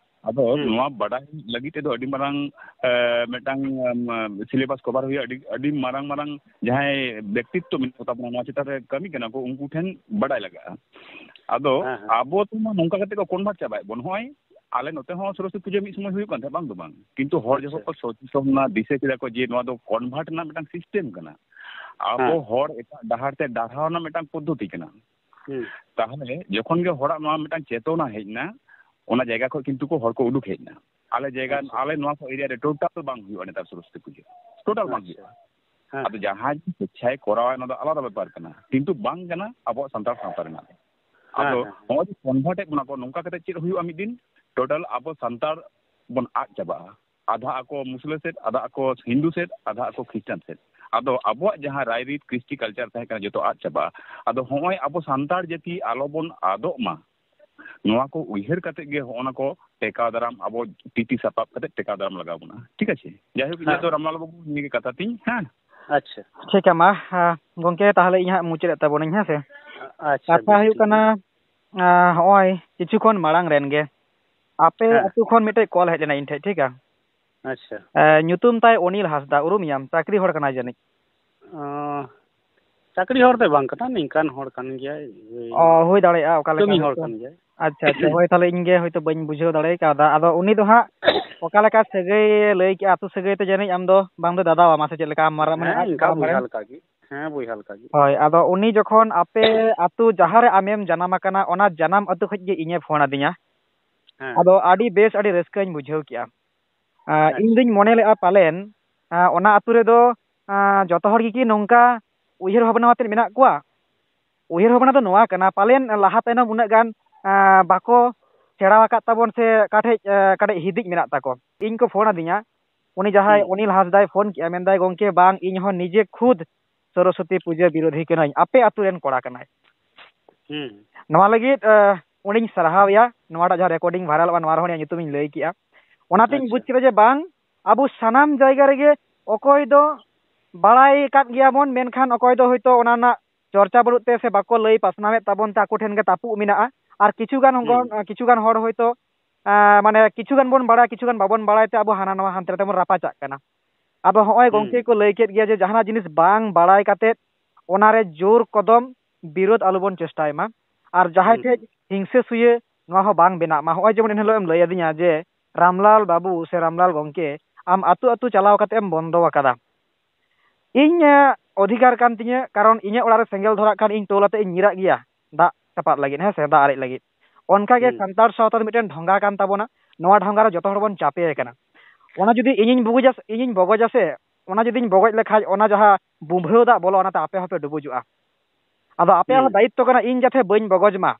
ᱟᱫᱚ ᱦᱩᱸ᱾ ᱱᱚᱣᱟ ᱵᱟᱰᱟᱭ ᱞᱟᱹᱜᱤᱫ ᱛᱮᱫᱚ ᱟᱹᱰᱤ ᱢᱟᱨᱟᱝ, ᱮ, ᱢᱤᱫᱴᱟᱝ, ᱮᱢ, syllabus cover ᱦᱩᱭᱩᱜᱼᱟ᱾ ᱟᱹᱰᱤ, ᱟᱹᱰᱤ ᱢᱟᱨᱟᱝ ᱢᱟᱨᱟᱝ ᱡᱟᱦᱟᱸᱭ ᱵᱮᱠᱛᱤᱛᱛᱚ ᱢᱮᱱᱟᱜ ᱠᱚ ᱛᱟᱵᱚᱱᱟ, ᱱᱚᱣᱟ ᱪᱮᱛᱟᱱ ᱨᱮ ᱠᱟᱹᱢᱤ ᱠᱟᱱᱟ ᱠᱚ, ᱩᱱᱠᱩ ᱴᱷᱮᱱ ᱵᱟᱰᱟᱭ ᱞᱟᱜᱟᱜᱼᱟ᱾ ᱟᱫᱚ ᱦᱮᱸ, ᱦᱮᱸ᱾ ᱟᱵᱚ ᱛᱮᱢᱟ ᱱᱚᱝᱠᱟ ᱠᱟᱛᱮ ᱠᱚ convert ᱪᱟᱵᱟᱭᱮᱫ ᱵᱚᱱ᱾ ᱱᱚᱜᱼᱚᱭ ᱟᱞᱮ ᱱᱚᱛᱮ ᱦᱚᱸ ᱥᱚᱨᱚᱥᱚᱛᱤ ᱯᱩᱡᱟᱹ ᱢᱤᱫ ᱥᱚᱢᱚᱭ ᱦᱩᱭᱩᱜ ᱠᱟᱱ ᱛᱟᱦᱮᱸᱫ, ᱵᱟᱝ ᱫᱚ ᱵᱟᱝ, ᱠᱤᱱᱛᱩ ᱦᱚᱲ ᱟᱪᱪᱷᱟ᱾ ᱡᱚᱠᱷᱚᱱ ᱠᱚ ᱥᱚᱪᱮᱛᱚᱱ ᱮᱱᱟ, ᱫᱤᱥᱟᱹ ᱠᱮᱫᱟ ᱠᱚ ᱡᱮ ᱱᱚᱣᱟ ᱫᱚ convert ᱨᱮᱱᱟᱜ ᱢᱤᱫᱴᱟᱝ system ᱠᱟᱱᱟ, ᱟᱵᱚ ᱦᱮᱸ᱾ ᱦᱚᱲ ᱮᱴᱟᱜ ᱰᱟᱦᱟᱨ ᱛᱮ ᱰᱟᱨᱦᱟᱣ ᱨᱮᱱᱟᱜ ᱢᱤᱫᱴᱟᱝ ᱯᱚᱫᱽᱫᱷᱚᱛᱤ ᱠᱟᱱᱟ᱾ ᱦᱩᱸ᱾ ᱛᱟᱦᱚᱞᱮ ᱡᱚᱠᱷᱚᱱ ᱜᱮ ᱦᱚᱲᱟᱜ ᱱᱚᱣᱟ ᱢᱤᱫᱴᱟᱝ ᱪᱮᱛᱚᱱᱟ ᱦᱮᱡ ᱮᱱᱟ, ᱚᱱᱟ ᱡᱟᱭᱜᱟ ᱠᱷᱚᱱ ᱠᱤᱱᱛᱩ ᱠᱚ ᱦᱚᱲ ᱠᱚ ᱩᱰᱩᱠ ᱦᱮᱡ ᱮᱱᱟ᱾ ᱟᱞᱮ ᱡᱟᱭᱜᱟ, ᱟᱪᱪᱷᱟ᱾ ᱟᱞᱮ ᱱᱚᱣᱟ ᱠᱚ area ᱨᱮ total ᱫᱚ ᱵᱟᱝ ᱦᱩᱭᱩᱜᱼᱟ ᱱᱮᱛᱟᱨ ᱥᱚᱨᱚᱥᱚᱛᱤ ᱯᱩᱡᱟᱹ, total ᱵᱟᱝ ᱟᱪᱪᱷᱟ᱾ ᱦᱩᱭᱩᱜᱼᱟ᱾ ᱦᱮᱸ, ᱟᱫᱚ ᱦᱮᱸ᱾ ᱡᱟᱦᱟᱸᱭ ᱡᱩᱫᱤ ᱥᱮᱪᱪᱷᱟᱭ ᱠᱚᱨᱟᱣᱟ, ᱚᱱᱟ ᱫᱚ ᱟᱞᱟᱫᱟ ᱵᱮᱯᱟᱨ ᱠᱟᱱᱟ, ᱠᱤᱱᱛᱩ ᱵᱟᱝ ᱠᱟᱱᱟ ᱟᱵᱚᱣᱟᱜ ᱥᱟᱱᱛᱟᱲ ᱥᱟᱶᱛᱟ ᱨᱮᱱᱟᱜ᱾ ᱦᱮᱸ, ᱟᱫᱚ ᱦᱮᱸ, ᱦᱮᱸ᱾ ᱱᱚᱜᱼᱚᱭ ᱡᱮ convert ᱮᱫ ᱵᱚᱱᱟ ᱠᱚ, ᱱᱚᱝᱠᱟ ᱠᱟᱛᱮ ᱪᱮᱫ ᱦᱩᱭᱩᱜᱼᱟ? ᱢᱤᱫ ᱫᱤᱱ total ᱟᱵᱚ ᱥᱟᱱᱛᱟᱲ ᱵᱚᱱ ᱟᱫ ᱪᱟᱵᱟᱜᱼᱟ᱾ ᱟᱫᱷᱟ ᱟᱠᱚ ᱢᱩᱥᱞᱟᱹ ᱥᱮᱫ, ᱟᱫᱷᱟ ᱟᱠᱚ ᱦᱤᱱᱫᱩ ᱥᱮᱫ, ᱟᱫᱷᱟ ᱟᱠᱚ ᱠᱷᱨᱤᱥᱴᱟᱱ ᱥᱮᱫ᱾ ᱟᱫᱚ ᱟᱵᱚᱣᱟᱜ ᱡᱟᱦᱟᱸ ᱨᱟᱭᱨᱤᱛ, ᱠᱨᱤᱥᱴᱤ culture ᱛᱟᱦᱮᱸ ᱠᱟᱱᱟ, ᱡᱚᱛᱚ ᱟᱫ ᱪᱟᱵᱟᱜᱼᱟ᱾ ᱟᱫᱚ ᱦᱚᱸᱜᱼᱚᱭ ᱟᱵᱚ ᱥᱟᱱᱛᱟᱲ ᱡᱟᱹᱛᱤ ᱟᱞᱚ ᱵᱚᱱ ᱟᱫᱚᱜ ᱢᱟ, ᱱᱚᱣᱟ ᱠᱚ ᱩᱭᱦᱟᱹᱨ ᱠᱟᱛᱮ ᱜᱮ ᱦᱚᱸᱜᱼᱚ ᱱᱟ ᱠᱚ ᱴᱮᱠᱟᱣ ᱫᱟᱨᱟᱢ, ᱟᱵᱚ ᱛᱤ ᱛᱤ ᱥᱟᱯᱟᱵ ᱠᱟᱛᱮ ᱴᱮᱠᱟᱣ ᱫᱟᱨᱟᱢ ᱞᱟᱜᱟᱣ ᱵᱚᱱᱟ᱾ ᱴᱷᱤᱠ ᱟᱪᱷᱮ? ᱡᱟᱭᱦᱳᱠ, ᱤᱧᱟᱹᱜ ᱦᱮᱸ᱾ ᱫᱚ ᱨᱟᱢᱞᱟᱞ ᱵᱟᱹᱵᱩ ᱱᱤᱭᱟᱹ ᱜᱮ ᱠᱟᱛᱷᱟ ᱛᱤᱧ, ᱦᱮᱸ? ᱟᱪᱪᱷᱟ᱾ ᱴᱷᱤᱠ ᱜᱮᱭᱟ, ᱢᱟ, ᱦᱮᱸ, ᱜᱚᱝᱠᱮ, ᱛᱟᱦᱚᱞᱮ ᱤᱧ ᱦᱟᱸᱜ ᱢᱩᱪᱟᱹᱫ ᱮᱫ ᱛᱟᱵᱚᱱᱟᱹᱧ, ᱦᱮᱸ ᱥᱮ? ᱟᱪᱪᱷᱟ, ᱠᱟᱛᱷᱟ ᱵᱮᱥ, ᱦᱩᱭᱩᱜ ᱴᱷᱤᱠ ᱠᱟᱱᱟ, ᱜᱮᱭᱟ᱾ ᱟᱸ, ᱦᱚᱸᱜᱼᱚᱭ ᱠᱤᱪᱷᱩ ᱠᱷᱚᱱ ᱢᱟᱲᱟᱝ ᱨᱮᱱ ᱜᱮ ᱟᱯᱮ ᱦᱮᱸ᱾ ᱟᱹᱛᱩ ᱠᱷᱚᱱ ᱢᱤᱫᱴᱮᱡ call ᱦᱮᱡ ᱞᱮᱱᱟ ᱤᱧ ᱴᱷᱮᱡ, ᱴᱷᱤᱠᱟ? ᱟᱪᱪᱷᱟ᱾ ᱮ, ᱧᱩᱛᱩᱢ ᱛᱟᱭ ᱚᱱᱤᱞ ᱦᱟᱸᱥᱫᱟ, ᱩᱨᱩᱢᱮᱭᱟᱢ? ᱪᱟᱹᱠᱨᱤ ᱦᱚᱲ ᱠᱟᱱᱟᱭ ᱡᱟᱹᱱᱤᱡ᱾ ᱚ, ᱪᱟᱹᱠᱨᱤ ᱦᱚᱲ ᱫᱚ ᱵᱟᱝ ᱠᱟᱱᱟ, ᱱᱤᱝᱠᱟᱱ ᱦᱚᱲ ᱠᱟᱱ ᱜᱮᱭᱟᱭ, ᱳᱭ ᱚ, ᱦᱩᱭ ᱫᱟᱲᱮᱭᱟᱜᱼᱟ, ᱚᱠᱟ ᱞᱮᱠᱟ ᱠᱟᱹᱢᱤ ᱦᱚᱲ ᱦᱚᱭᱛᱳ᱾ ᱠᱟᱱ ᱜᱮᱭᱟᱭ᱾ ᱟᱪᱪᱷᱟ, ᱟᱪᱪᱷᱟ, ᱦᱳᱭ, ᱛᱟᱦᱞᱮ ᱤᱧ ᱜᱮ ᱦᱚᱭᱛᱳ ᱵᱟᱹᱧ ᱵᱩᱡᱷᱟᱹᱣ ᱫᱟᱲᱮ ᱠᱟᱣᱫᱟ᱾ ᱟᱫᱚ ᱩᱱᱤ ᱫᱚ ᱦᱟᱸᱜ ᱚᱠᱟ ᱞᱮᱠᱟ ᱥᱟᱹᱜᱟᱹᱭ ᱞᱟᱹᱭ ᱠᱮᱜᱼᱟ, ᱟᱹᱛᱩ ᱥᱟᱹᱜᱟᱹᱭ ᱛᱮ ᱡᱟᱹᱱᱤᱡ ᱟᱢ ᱫᱚ ᱵᱟᱝ ᱫᱚ ᱫᱟᱫᱟᱣᱟ, ᱢᱟᱥᱮ ᱪᱮᱫ ᱞᱮᱠᱟ ᱟᱢ ᱢᱟᱨᱟᱝ, ᱢᱟᱱᱮ ᱦᱮᱸ, ᱟᱡ ᱤᱱᱠᱟ ᱢᱟᱨᱟᱝ ᱵᱚᱭᱦᱟ ᱢᱟᱨᱟᱝ? ᱞᱮᱠᱟ ᱜᱮ᱾ ᱦᱮᱸ, ᱵᱚᱭᱦᱟ ᱞᱮᱠᱟ ᱜᱮ᱾ ᱦᱳᱭ, ᱟᱫᱚ ᱩᱱᱤ ᱡᱚᱠᱷᱚᱱ ᱟᱯᱮ ᱟᱹᱛᱩ ᱡᱟᱦᱟᱸ ᱨᱮ ᱟᱢᱮᱢ ᱡᱟᱱᱟᱢ ᱟᱠᱟᱱᱟ, ᱚᱱᱟ ᱡᱟᱱᱟᱢ ᱟᱹᱛᱩ ᱠᱷᱚᱡ ᱜᱮ ᱤᱧᱮ ᱯᱷᱳᱱ ᱟᱹᱫᱤᱧᱟ᱾ ᱦᱮᱸ᱾ ᱟᱫᱚ ᱟᱹᱰᱤ ᱵᱮᱥ, ᱟᱹᱰᱤ ᱨᱟᱹᱥᱠᱟᱹᱧ ᱵᱩᱡᱷᱟᱹᱣ ᱠᱮᱜᱼᱟ᱾ ᱟᱸ, ᱟᱪᱪᱷᱟ᱾ ᱤᱧ ᱫᱩᱧ ᱢᱚᱱᱮ ᱞᱮᱜᱼᱟ ᱯᱟᱞᱮᱱ, ᱟᱸ, ᱚᱱᱟ ᱟᱹᱛᱩ ᱨᱮᱫᱚ, ᱟᱸ, ᱡᱚᱛᱚ ᱦᱚᱲ ᱜᱮᱠᱤ ᱱᱚᱝᱠᱟ ᱩᱭᱦᱟᱹᱨ ᱵᱷᱟᱵᱽᱱᱟ ᱟᱛᱮᱫ ᱢᱮᱱᱟᱜ ᱠᱚᱣᱟ? ᱩᱭᱦᱟᱹᱨ ᱵᱷᱟᱵᱽᱱᱟ ᱫᱚ ᱱᱚᱣᱟ ᱠᱟᱱᱟ, ᱯᱟᱞᱮᱱ ᱞᱟᱦᱟ ᱛᱟᱭᱱᱚᱢ ᱩᱱᱟᱹᱜ ᱜᱟᱱ, ᱟᱸ, ᱵᱟᱠᱚ ᱥᱮᱬᱟ ᱟᱠᱟᱫ ᱛᱟᱵᱚᱱ ᱥᱮ ᱚᱠᱟ ᱴᱷᱮᱡ, ᱟᱸ, ᱚᱠᱟ ᱴᱷᱮᱡ ᱦᱤᱫᱤᱡ ᱢᱮᱱᱟᱜ ᱛᱟᱠᱚ᱾ ᱤᱧ ᱠᱚ ᱯᱷᱳᱱ ᱟᱹᱫᱤᱧᱟ, ᱩᱱᱤ ᱡᱟᱦᱟᱸᱭ ᱦᱩᱸ᱾ ᱚᱱᱤᱞ ᱦᱟᱸᱥᱫᱟᱭ ᱯᱷᱳᱱ ᱠᱮᱜᱼᱟ, ᱢᱮᱱᱫᱟᱭ, "ᱜᱚᱝᱠᱮ, ᱵᱟᱝ, ᱤᱧ ᱦᱚᱸ ᱱᱤᱡᱮ ᱠᱷᱩᱫ ᱥᱚᱨᱚᱥᱚᱛᱤ ᱯᱩᱡᱟᱹ ᱵᱤᱨᱳᱫᱷᱤ ᱠᱟᱹᱱᱟᱹᱧ, ᱟᱯᱮ ᱟᱹᱛᱩ ᱨᱮᱱ ᱠᱚᱲᱟ ᱠᱟᱱᱟᱭ᱾" ᱦᱩᱸ᱾ ᱱᱚᱣᱟ ᱞᱟᱹᱜᱤᱫ, ᱟᱸ, ᱩᱱᱤᱧ ᱥᱟᱨᱦᱟᱣᱮᱭᱟ, ᱱᱚᱣᱟᱴᱟᱜ ᱡᱟᱦᱟᱸ recording viralᱚᱜᱼᱟ, ᱱᱚᱣᱟ ᱨᱮᱦᱚᱸ ᱩᱱᱤᱭᱟᱜ ᱧᱩᱛᱩᱢᱤᱧ ᱞᱟᱹᱭ ᱠᱮᱜᱼᱟ᱾ ᱚᱱᱟᱛᱤᱧ ᱟᱪᱪᱷᱟ᱾ ᱵᱩᱡᱽ ᱠᱮᱫᱟ ᱡᱮ ᱵᱟᱝ, ᱟᱵᱚ ᱥᱟᱱᱟᱢ ᱡᱟᱭᱜᱟ ᱨᱮᱜᱮ ᱚᱠᱚᱭ ᱫᱚ ᱵᱟᱲᱟᱭ ᱟᱠᱟᱫ ᱜᱮᱭᱟ ᱵᱚᱱ, ᱢᱮᱱᱠᱷᱟᱱ ᱚᱠᱚᱭ ᱫᱚ ᱦᱚᱭᱛᱳ ᱚᱱᱟ ᱨᱮᱱᱟᱜ ᱪᱚᱨᱪᱟ ᱵᱟᱹᱱᱩᱜ ᱛᱮ ᱥᱮ ᱵᱟᱠᱚ ᱞᱟᱹᱭ ᱯᱟᱥᱱᱟᱣᱮᱫ ᱛᱟᱵᱚᱱ ᱛᱮ ᱟᱠᱚ ᱴᱷᱮᱱ ᱜᱮ ᱛᱟᱹᱯᱩᱜ ᱢᱮᱱᱟᱜᱼᱟ᱾ ᱟᱨ ᱠᱤᱪᱷᱩ ᱜᱟᱱ ᱦᱚᱸ ᱦᱩᱸ᱾ ᱜᱚᱱ-, ᱠᱤᱪᱷᱩ ᱜᱟᱱ ᱦᱚᱲ ᱦᱚᱭᱛᱳ ᱟᱸ, ᱢᱟᱱᱮ ᱠᱤᱪᱷᱩ ᱜᱟᱱ ᱵᱚᱱ ᱵᱟᱲᱟᱭᱟ, ᱠᱤᱪᱷᱩ ᱜᱟᱱ ᱵᱟᱵᱚᱱ ᱵᱟᱲᱟᱭ ᱛᱮ ᱟᱵᱚ ᱦᱟᱱᱟ ᱱᱟᱣᱟ ᱦᱟᱱᱛᱮ ᱱᱟᱛᱮ ᱵᱚᱱ ᱨᱟᱯᱟᱪᱟᱜ ᱠᱟᱱᱟ᱾ ᱟᱫᱚ ᱦᱚᱸᱜᱼᱚᱭ ᱦᱩᱸ᱾ ᱜᱚᱝᱠᱮ ᱠᱚ ᱞᱟᱹᱭ ᱠᱮᱫ ᱜᱮᱭᱟ ᱡᱮ ᱡᱟᱦᱟᱱᱟᱜ ᱡᱤᱱᱤᱥ ᱵᱟᱝ ᱵᱟᱲᱟᱭ ᱠᱟᱛᱮᱫ ᱚᱱᱟᱨᱮ ᱡᱳᱨ ᱠᱚᱫᱚᱢ ᱵᱤᱨᱳᱫᱷ ᱟᱞᱚᱵᱚᱱ ᱪᱮᱥᱴᱟᱭ ᱢᱟ᱾ ᱟᱨ ᱡᱟᱦᱟᱸᱭ ᱦᱩᱸ᱾ ᱴᱷᱮᱡ ᱦᱤᱝᱥᱟᱹ ᱥᱩᱭᱟᱹ ᱱᱚᱣᱟ ᱦᱚᱸ ᱵᱟᱝ ᱵᱮᱱᱟᱜ ᱢᱟ᱾ ᱦᱚᱸᱜᱼᱚᱭ ᱡᱮᱢᱚᱱ ᱮᱱᱦᱤᱞᱳᱜ ᱮᱢ ᱞᱟᱹᱭ ᱟᱹᱫᱤᱧᱟ ᱡᱮ ᱨᱟᱢᱞᱟᱞ ᱵᱟᱹᱵᱩ ᱥᱮ ᱨᱟᱢᱞᱟᱞ ᱜᱚᱝᱠᱮ, ᱟᱢ ᱟᱹᱛᱩ ᱟᱹᱛᱩ ᱪᱟᱞᱟᱣ ᱠᱟᱛᱮ ᱮᱢ ᱵᱚᱱᱫᱚ ᱟᱠᱟᱫᱟ᱾ ᱤᱧ, ᱮ, ᱚᱫᱷᱤᱠᱟᱨ ᱠᱟᱱ ᱛᱤᱧᱟᱹ, ᱠᱟᱨᱚᱱ ᱤᱧᱟᱹᱜ ᱚᱲᱟᱜ ᱨᱮ ᱥᱮᱸᱜᱮᱞ ᱫᱷᱚᱨᱟᱜ ᱠᱷᱟᱱ ᱤᱧ ᱴᱳᱞ ᱟᱛᱮ ᱤᱧ ᱧᱤᱨᱟᱜ ᱜᱮᱭᱟ ᱫᱟᱜ ᱪᱟᱯᱟᱫ ᱞᱟᱹᱜᱤᱫ, ᱦᱮᱸ ᱥᱮ, ᱫᱟᱜ ᱟᱨᱮᱡ ᱞᱟᱹᱜᱤᱫ᱾ ᱚᱱᱠᱟ ᱜᱮ ᱦᱩᱸ᱾ ᱥᱟᱱᱛᱟᱲ ᱥᱟᱶᱛᱟ ᱫᱚ ᱢᱤᱫᱴᱮᱱ ᱰᱷᱚᱸᱜᱟ ᱠᱟᱱ ᱛᱟᱵᱚᱱᱟ᱾ ᱱᱚᱣᱟ ᱰᱷᱚᱸᱜᱟ ᱨᱮ ᱡᱚᱛᱚ ᱦᱚᱲ ᱵᱚᱱ ᱪᱟᱯᱮ ᱟᱠᱟᱱᱟ᱾ ᱚᱱᱟ ᱡᱩᱫᱤ ᱤᱧᱤᱧ ᱵᱩᱜᱚᱡᱟ, ᱤᱧᱤᱧ ᱵᱚᱜᱚᱡᱟ ᱥᱮ, ᱚᱱᱟ ᱡᱩᱫᱤᱧ ᱵᱚᱜᱚᱡ ᱞᱮᱠᱷᱟᱡ, ᱚᱱᱟ ᱡᱟᱦᱟᱸ ᱵᱩᱢᱵᱷᱟᱹᱣ ᱫᱟᱜ ᱵᱚᱞᱚ, ᱚᱱᱟᱛᱮ ᱟᱯᱮ ᱦᱚᱸᱯᱮ ᱰᱩᱵᱩᱡᱚᱜᱼᱟ᱾ ᱟᱫᱚ ᱟᱯᱮᱭᱟᱜ ᱦᱚᱸ ᱦᱩᱸ᱾ ᱫᱟᱭᱤᱛᱛᱚ ᱠᱟᱱᱟ ᱤᱧ ᱡᱟᱛᱮ ᱵᱟᱹᱧ ᱵᱚᱜᱚᱡ ᱢᱟ᱾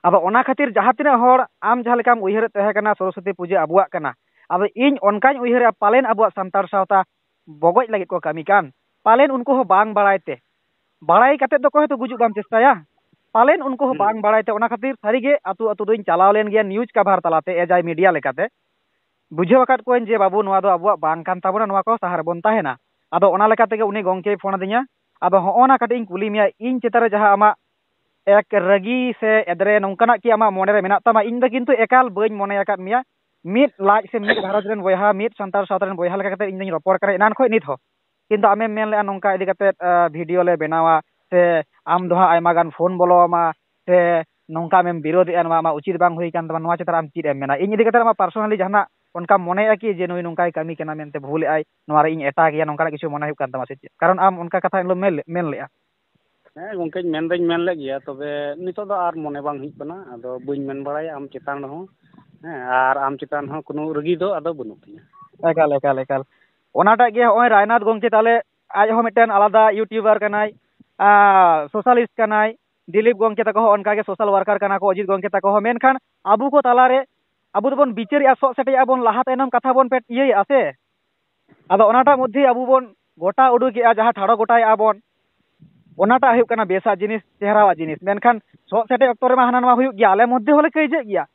ᱟᱫᱚ ᱚᱱᱟ ᱠᱷᱟᱹᱛᱤᱨ ᱡᱟᱦᱟᱸ ᱛᱤᱱᱟᱹᱜ ᱦᱚᱲ ᱟᱢ ᱡᱟᱦᱟᱸ ᱞᱮᱠᱟᱢ ᱩᱭᱦᱟᱹᱨᱮᱫ ᱛᱟᱦᱮᱸ ᱠᱟᱱᱟ ᱥᱚᱨᱚᱥᱚᱛᱤ ᱯᱩᱡᱟᱹ ᱟᱵᱚᱣᱟᱜ ᱠᱟᱱᱟ, ᱟᱫᱚ ᱤᱧ ᱚᱱᱠᱟᱧ ᱩᱭᱦᱟᱹᱨᱮᱫᱼᱟ ᱯᱟᱞᱮᱱ ᱟᱵᱚᱣᱟᱜ ᱥᱟᱱᱛᱟᱲ ᱥᱟᱶᱛᱟ ᱵᱚᱜᱚᱡ ᱞᱟᱹᱜᱤᱫ ᱠᱚ ᱠᱟᱹᱢᱤ ᱠᱟᱱ, ᱯᱟᱞᱮᱱ ᱩᱱᱠᱩ ᱦᱚᱸ ᱵᱟᱝ ᱵᱟᱲᱟᱭ ᱛᱮ, ᱵᱟᱲᱟᱭ ᱠᱟᱛᱮᱫ ᱫᱚ ᱚᱠᱚᱭ ᱦᱚᱸᱛᱚ ᱜᱩᱡᱩᱜ ᱵᱟᱢ ᱪᱮᱥᱴᱟᱭᱟ, ᱯᱟᱞᱮᱱ ᱩᱱᱠᱩ ᱦᱚᱸ ᱦᱩᱸ᱾ ᱵᱟᱝ ᱵᱟᱲᱟᱭ ᱛᱮ᱾ ᱚᱱᱟ ᱠᱷᱟᱹᱛᱤᱨ ᱥᱟᱹᱨᱤᱜᱮ ᱟᱹᱛᱩ ᱟᱹᱛᱩ ᱫᱚᱧ ᱪᱟᱞᱟᱣ ᱞᱮᱱ ᱜᱮᱭᱟ news cover ᱛᱟᱞᱟᱛᱮ, ᱮᱡᱟᱭ media ᱞᱮᱠᱟᱛᱮ᱾ ᱵᱩᱡᱷᱟᱹᱣ ᱟᱠᱟᱫ ᱠᱚᱣᱟᱧ ᱡᱮ ᱵᱟᱹᱵᱩ ᱱᱚᱣᱟ ᱫᱚ ᱟᱵᱚᱣᱟᱜ ᱵᱟᱝ ᱠᱟᱱ ᱛᱟᱵᱚᱱᱟ, ᱱᱚᱣᱟ ᱠᱚ ᱥᱟᱦᱟ ᱨᱮᱵᱚᱱ ᱛᱟᱦᱮᱱᱟ᱾ ᱟᱫᱚ ᱚᱱᱟ ᱞᱮᱠᱟ ᱛᱮᱜᱮ ᱩᱱᱤ ᱜᱚᱢᱠᱮᱭ ᱯᱷᱳᱱ ᱟᱹᱫᱤᱧᱟ᱾ ᱟᱫᱚ ᱦᱚᱸᱜᱼᱚ ᱱᱟ ᱠᱟᱹᱴᱤᱡ ᱤᱧ ᱠᱩᱞᱤ ᱢᱮᱭᱟ, ᱤᱧ ᱪᱮᱛᱟᱱ ᱨᱮ ᱡᱟᱦᱟᱸ ᱟᱢᱟᱜ ᱮᱠ ᱨᱟᱹᱜᱤ ᱥᱮ ᱮᱫᱽᱨᱮ ᱱᱚᱝᱠᱟᱱᱟᱜ ᱠᱤ ᱟᱢᱟᱜ ᱢᱚᱱᱮ ᱨᱮ ᱢᱮᱱᱟᱜ ᱛᱟᱢᱟ? ᱤᱧ ᱫᱚ ᱠᱤᱱᱛᱩ ᱮᱠᱟᱞ ᱵᱟᱹᱧ ᱢᱚᱱᱮ ᱟᱠᱟᱫ ᱢᱮᱭᱟ᱾ ᱢᱤᱫ ᱞᱟᱡ ᱥᱮ ᱢᱤᱫ ᱜᱷᱟᱨᱚᱸᱡᱽ ᱨᱮᱱ ᱵᱚᱭᱦᱟ, ᱢᱤᱫ ᱥᱟᱱᱛᱟᱲ ᱥᱟᱶᱛᱟ ᱨᱮᱱ ᱵᱚᱭᱦᱟ ᱞᱮᱠᱟ ᱠᱟᱛᱮ ᱤᱧ ᱫᱚᱧ ᱨᱚᱯᱚᱲ ᱠᱟᱱᱟ ᱮᱱᱟᱱ ᱠᱷᱚᱱ ᱱᱤᱛ ᱦᱚᱸ᱾ ᱠᱤᱱᱛᱩ ᱟᱢᱮᱢ ᱢᱮᱱ ᱞᱮᱜᱼᱟ ᱱᱚᱝᱠᱟ ᱤᱫᱤ ᱠᱟᱛᱮ, ᱟ, video ᱞᱮ ᱵᱮᱱᱟᱣᱟ ᱥᱮ ᱟᱢ ᱫᱚ ᱦᱟᱸᱜ ᱟᱭᱢᱟ ᱜᱟᱱ ᱯᱷᱳᱱ ᱵᱚᱞᱚ ᱟᱢᱟ ᱥᱮ ᱱᱚᱝᱠᱟ ᱟᱢᱮᱢ ᱵᱤᱨᱳᱫᱮᱜᱼᱟ, ᱱᱚᱣᱟ ᱟᱢᱟᱜ ᱩᱪᱤᱛ ᱵᱟᱝ ᱦᱩᱭ ᱠᱟᱱ ᱛᱟᱢᱟ, ᱱᱚᱣᱟ ᱪᱮᱛᱟᱱ ᱨᱮ ᱟᱢ ᱪᱮᱫ ᱮᱢ ᱢᱮᱱᱟ? ᱤᱧ ᱤᱫᱤ ᱠᱟᱛᱮ ᱟᱢᱟᱜ personally ᱡᱟᱦᱟᱱᱟᱜ ᱚᱱᱠᱟᱢ ᱢᱚᱱᱮᱭᱮᱜᱼᱟ ᱠᱤ ᱡᱮ ᱱᱩᱭ ᱱᱚᱝᱠᱟᱭ ᱠᱟᱹᱢᱤ ᱠᱟᱱᱟ ᱢᱮᱱᱛᱮ, ᱵᱷᱩᱞᱮᱜᱼᱟᱭ, ᱱᱚᱣᱟ ᱨᱮ ᱤᱧ ᱮᱴᱟᱜᱮᱭᱟ, ᱱᱚᱝᱠᱟᱱᱟᱜ ᱠᱤᱪᱷᱩ ᱢᱚᱱᱮ ᱦᱩᱭᱩᱜ ᱠᱟᱱ ᱛᱟᱢᱟ ᱥᱮ ᱪᱮᱫ? ᱠᱟᱨᱚᱱ ᱟᱢ ᱚᱱᱠᱟ ᱠᱟᱛᱷᱟ ᱮᱱᱦᱤᱞᱳᱜ ᱢᱮᱱ ᱞᱮ-, ᱢᱮᱱ ᱞᱮᱜᱼᱟ᱾ ᱦᱮᱸ ᱜᱚᱢᱠᱮᱧ ᱢᱮᱱ ᱫᱚᱧ ᱢᱮᱱ ᱞᱮᱫ ᱜᱮᱭᱟ, ᱛᱚᱵᱮ ᱱᱤᱛᱚᱜ ᱫᱚ ᱟᱨ ᱢᱚᱱᱮ ᱵᱟᱝ ᱦᱩᱭᱩᱜ ᱠᱟᱱᱟ, ᱟᱫᱚ ᱵᱟᱹᱧ ᱢᱮᱱ ᱵᱟᱲᱟᱭᱟ ᱟᱢ ᱪᱮᱛᱟᱱ ᱨᱮᱦᱚᱸ᱾ ᱦᱮᱸ, ᱟᱨ ᱟᱢ ᱪᱮᱛᱟᱱ ᱨᱮᱦᱚᱸ ᱠᱳᱱᱳ ᱨᱟᱹᱜᱤ ᱫᱚ ᱟᱫᱚ ᱵᱟᱹᱱᱩᱜ ᱛᱤᱧᱟᱹ᱾ ᱮᱠᱟᱞ, ᱮᱠᱟᱞ, ᱮᱠᱟᱞ᱾ ᱚᱱᱟᱴᱟᱜ ᱜᱮ ᱦᱚᱸᱜᱼᱚᱭ ᱨᱟᱭᱱᱟᱛᱷ ᱜᱚᱢᱠᱮ ᱛᱟᱞᱮ ᱟᱡ ᱦᱚᱸ ᱢᱤᱫᱴᱮᱱ ᱟᱞᱟᱫᱟ YouTuber ᱠᱟᱱᱟᱭ, ᱟᱨ socialist ᱠᱟᱱᱟᱭ᱾ ᱫᱤᱞᱤᱯ ᱜᱚᱢᱠᱮ ᱛᱟᱠᱚ ᱦᱚᱸ ᱚᱱᱠᱟᱜᱮ social worker ᱠᱟᱱᱟ ᱠᱚ, ᱚᱡᱤᱛ ᱜᱚᱢᱠᱮ ᱛᱟᱠᱚ ᱦᱚᱸ᱾ ᱢᱮᱱᱠᱷᱟᱱ ᱟᱵᱚ ᱠᱚ ᱛᱟᱞᱟᱨᱮ ᱟᱵᱚ ᱫᱚᱵᱚᱱ ᱵᱤᱪᱟᱹᱨᱮᱜᱼᱟ, ᱥᱚᱜ ᱥᱮᱴᱮᱡ ᱟᱵᱚᱱ, ᱞᱟᱦᱟ ᱛᱟᱭᱱᱚᱢ ᱠᱟᱛᱷᱟ ᱵᱚᱱ ᱯᱮᱴ-, ᱤᱭᱟᱹᱭᱮᱜᱼᱟ ᱥᱮ᱾ ᱟᱫᱚ ᱚᱱᱟᱴᱟᱜ ᱢᱚᱫᱽᱫᱷᱮ ᱟᱵᱚ ᱵᱚᱱ ᱜᱚᱴᱟ ᱩᱰᱩᱠᱮᱜᱼᱟ, ᱡᱟᱦᱟᱸ ᱴᱷᱟᱲᱚ ᱜᱚᱴᱟᱭᱮᱜᱼᱟ ᱵᱚᱱ, ᱚᱱᱟᱴᱟᱜ ᱦᱩᱭᱩᱜ ᱠᱟᱱᱟ ᱵᱮᱥᱟᱜ ᱡᱤᱱᱤᱥ, ᱪᱮᱦᱨᱟᱣᱟᱜ ᱡᱤᱱᱤᱥ᱾ ᱢᱮᱱᱠᱷᱟᱱ ᱥᱚᱜ ᱥᱮᱴᱮᱡ ᱚᱠᱛᱚ ᱨᱮᱢᱟ ᱦᱟᱱᱟ ᱱᱟᱣᱟ ᱦᱩᱭᱩᱜ ᱜᱮᱭᱟ, ᱟᱞᱮ ᱢᱚᱫᱽᱫᱷᱮ ᱦᱚᱸᱞᱮ ᱠᱟᱹᱭᱡᱟᱹᱜ ᱜᱮᱭᱟ,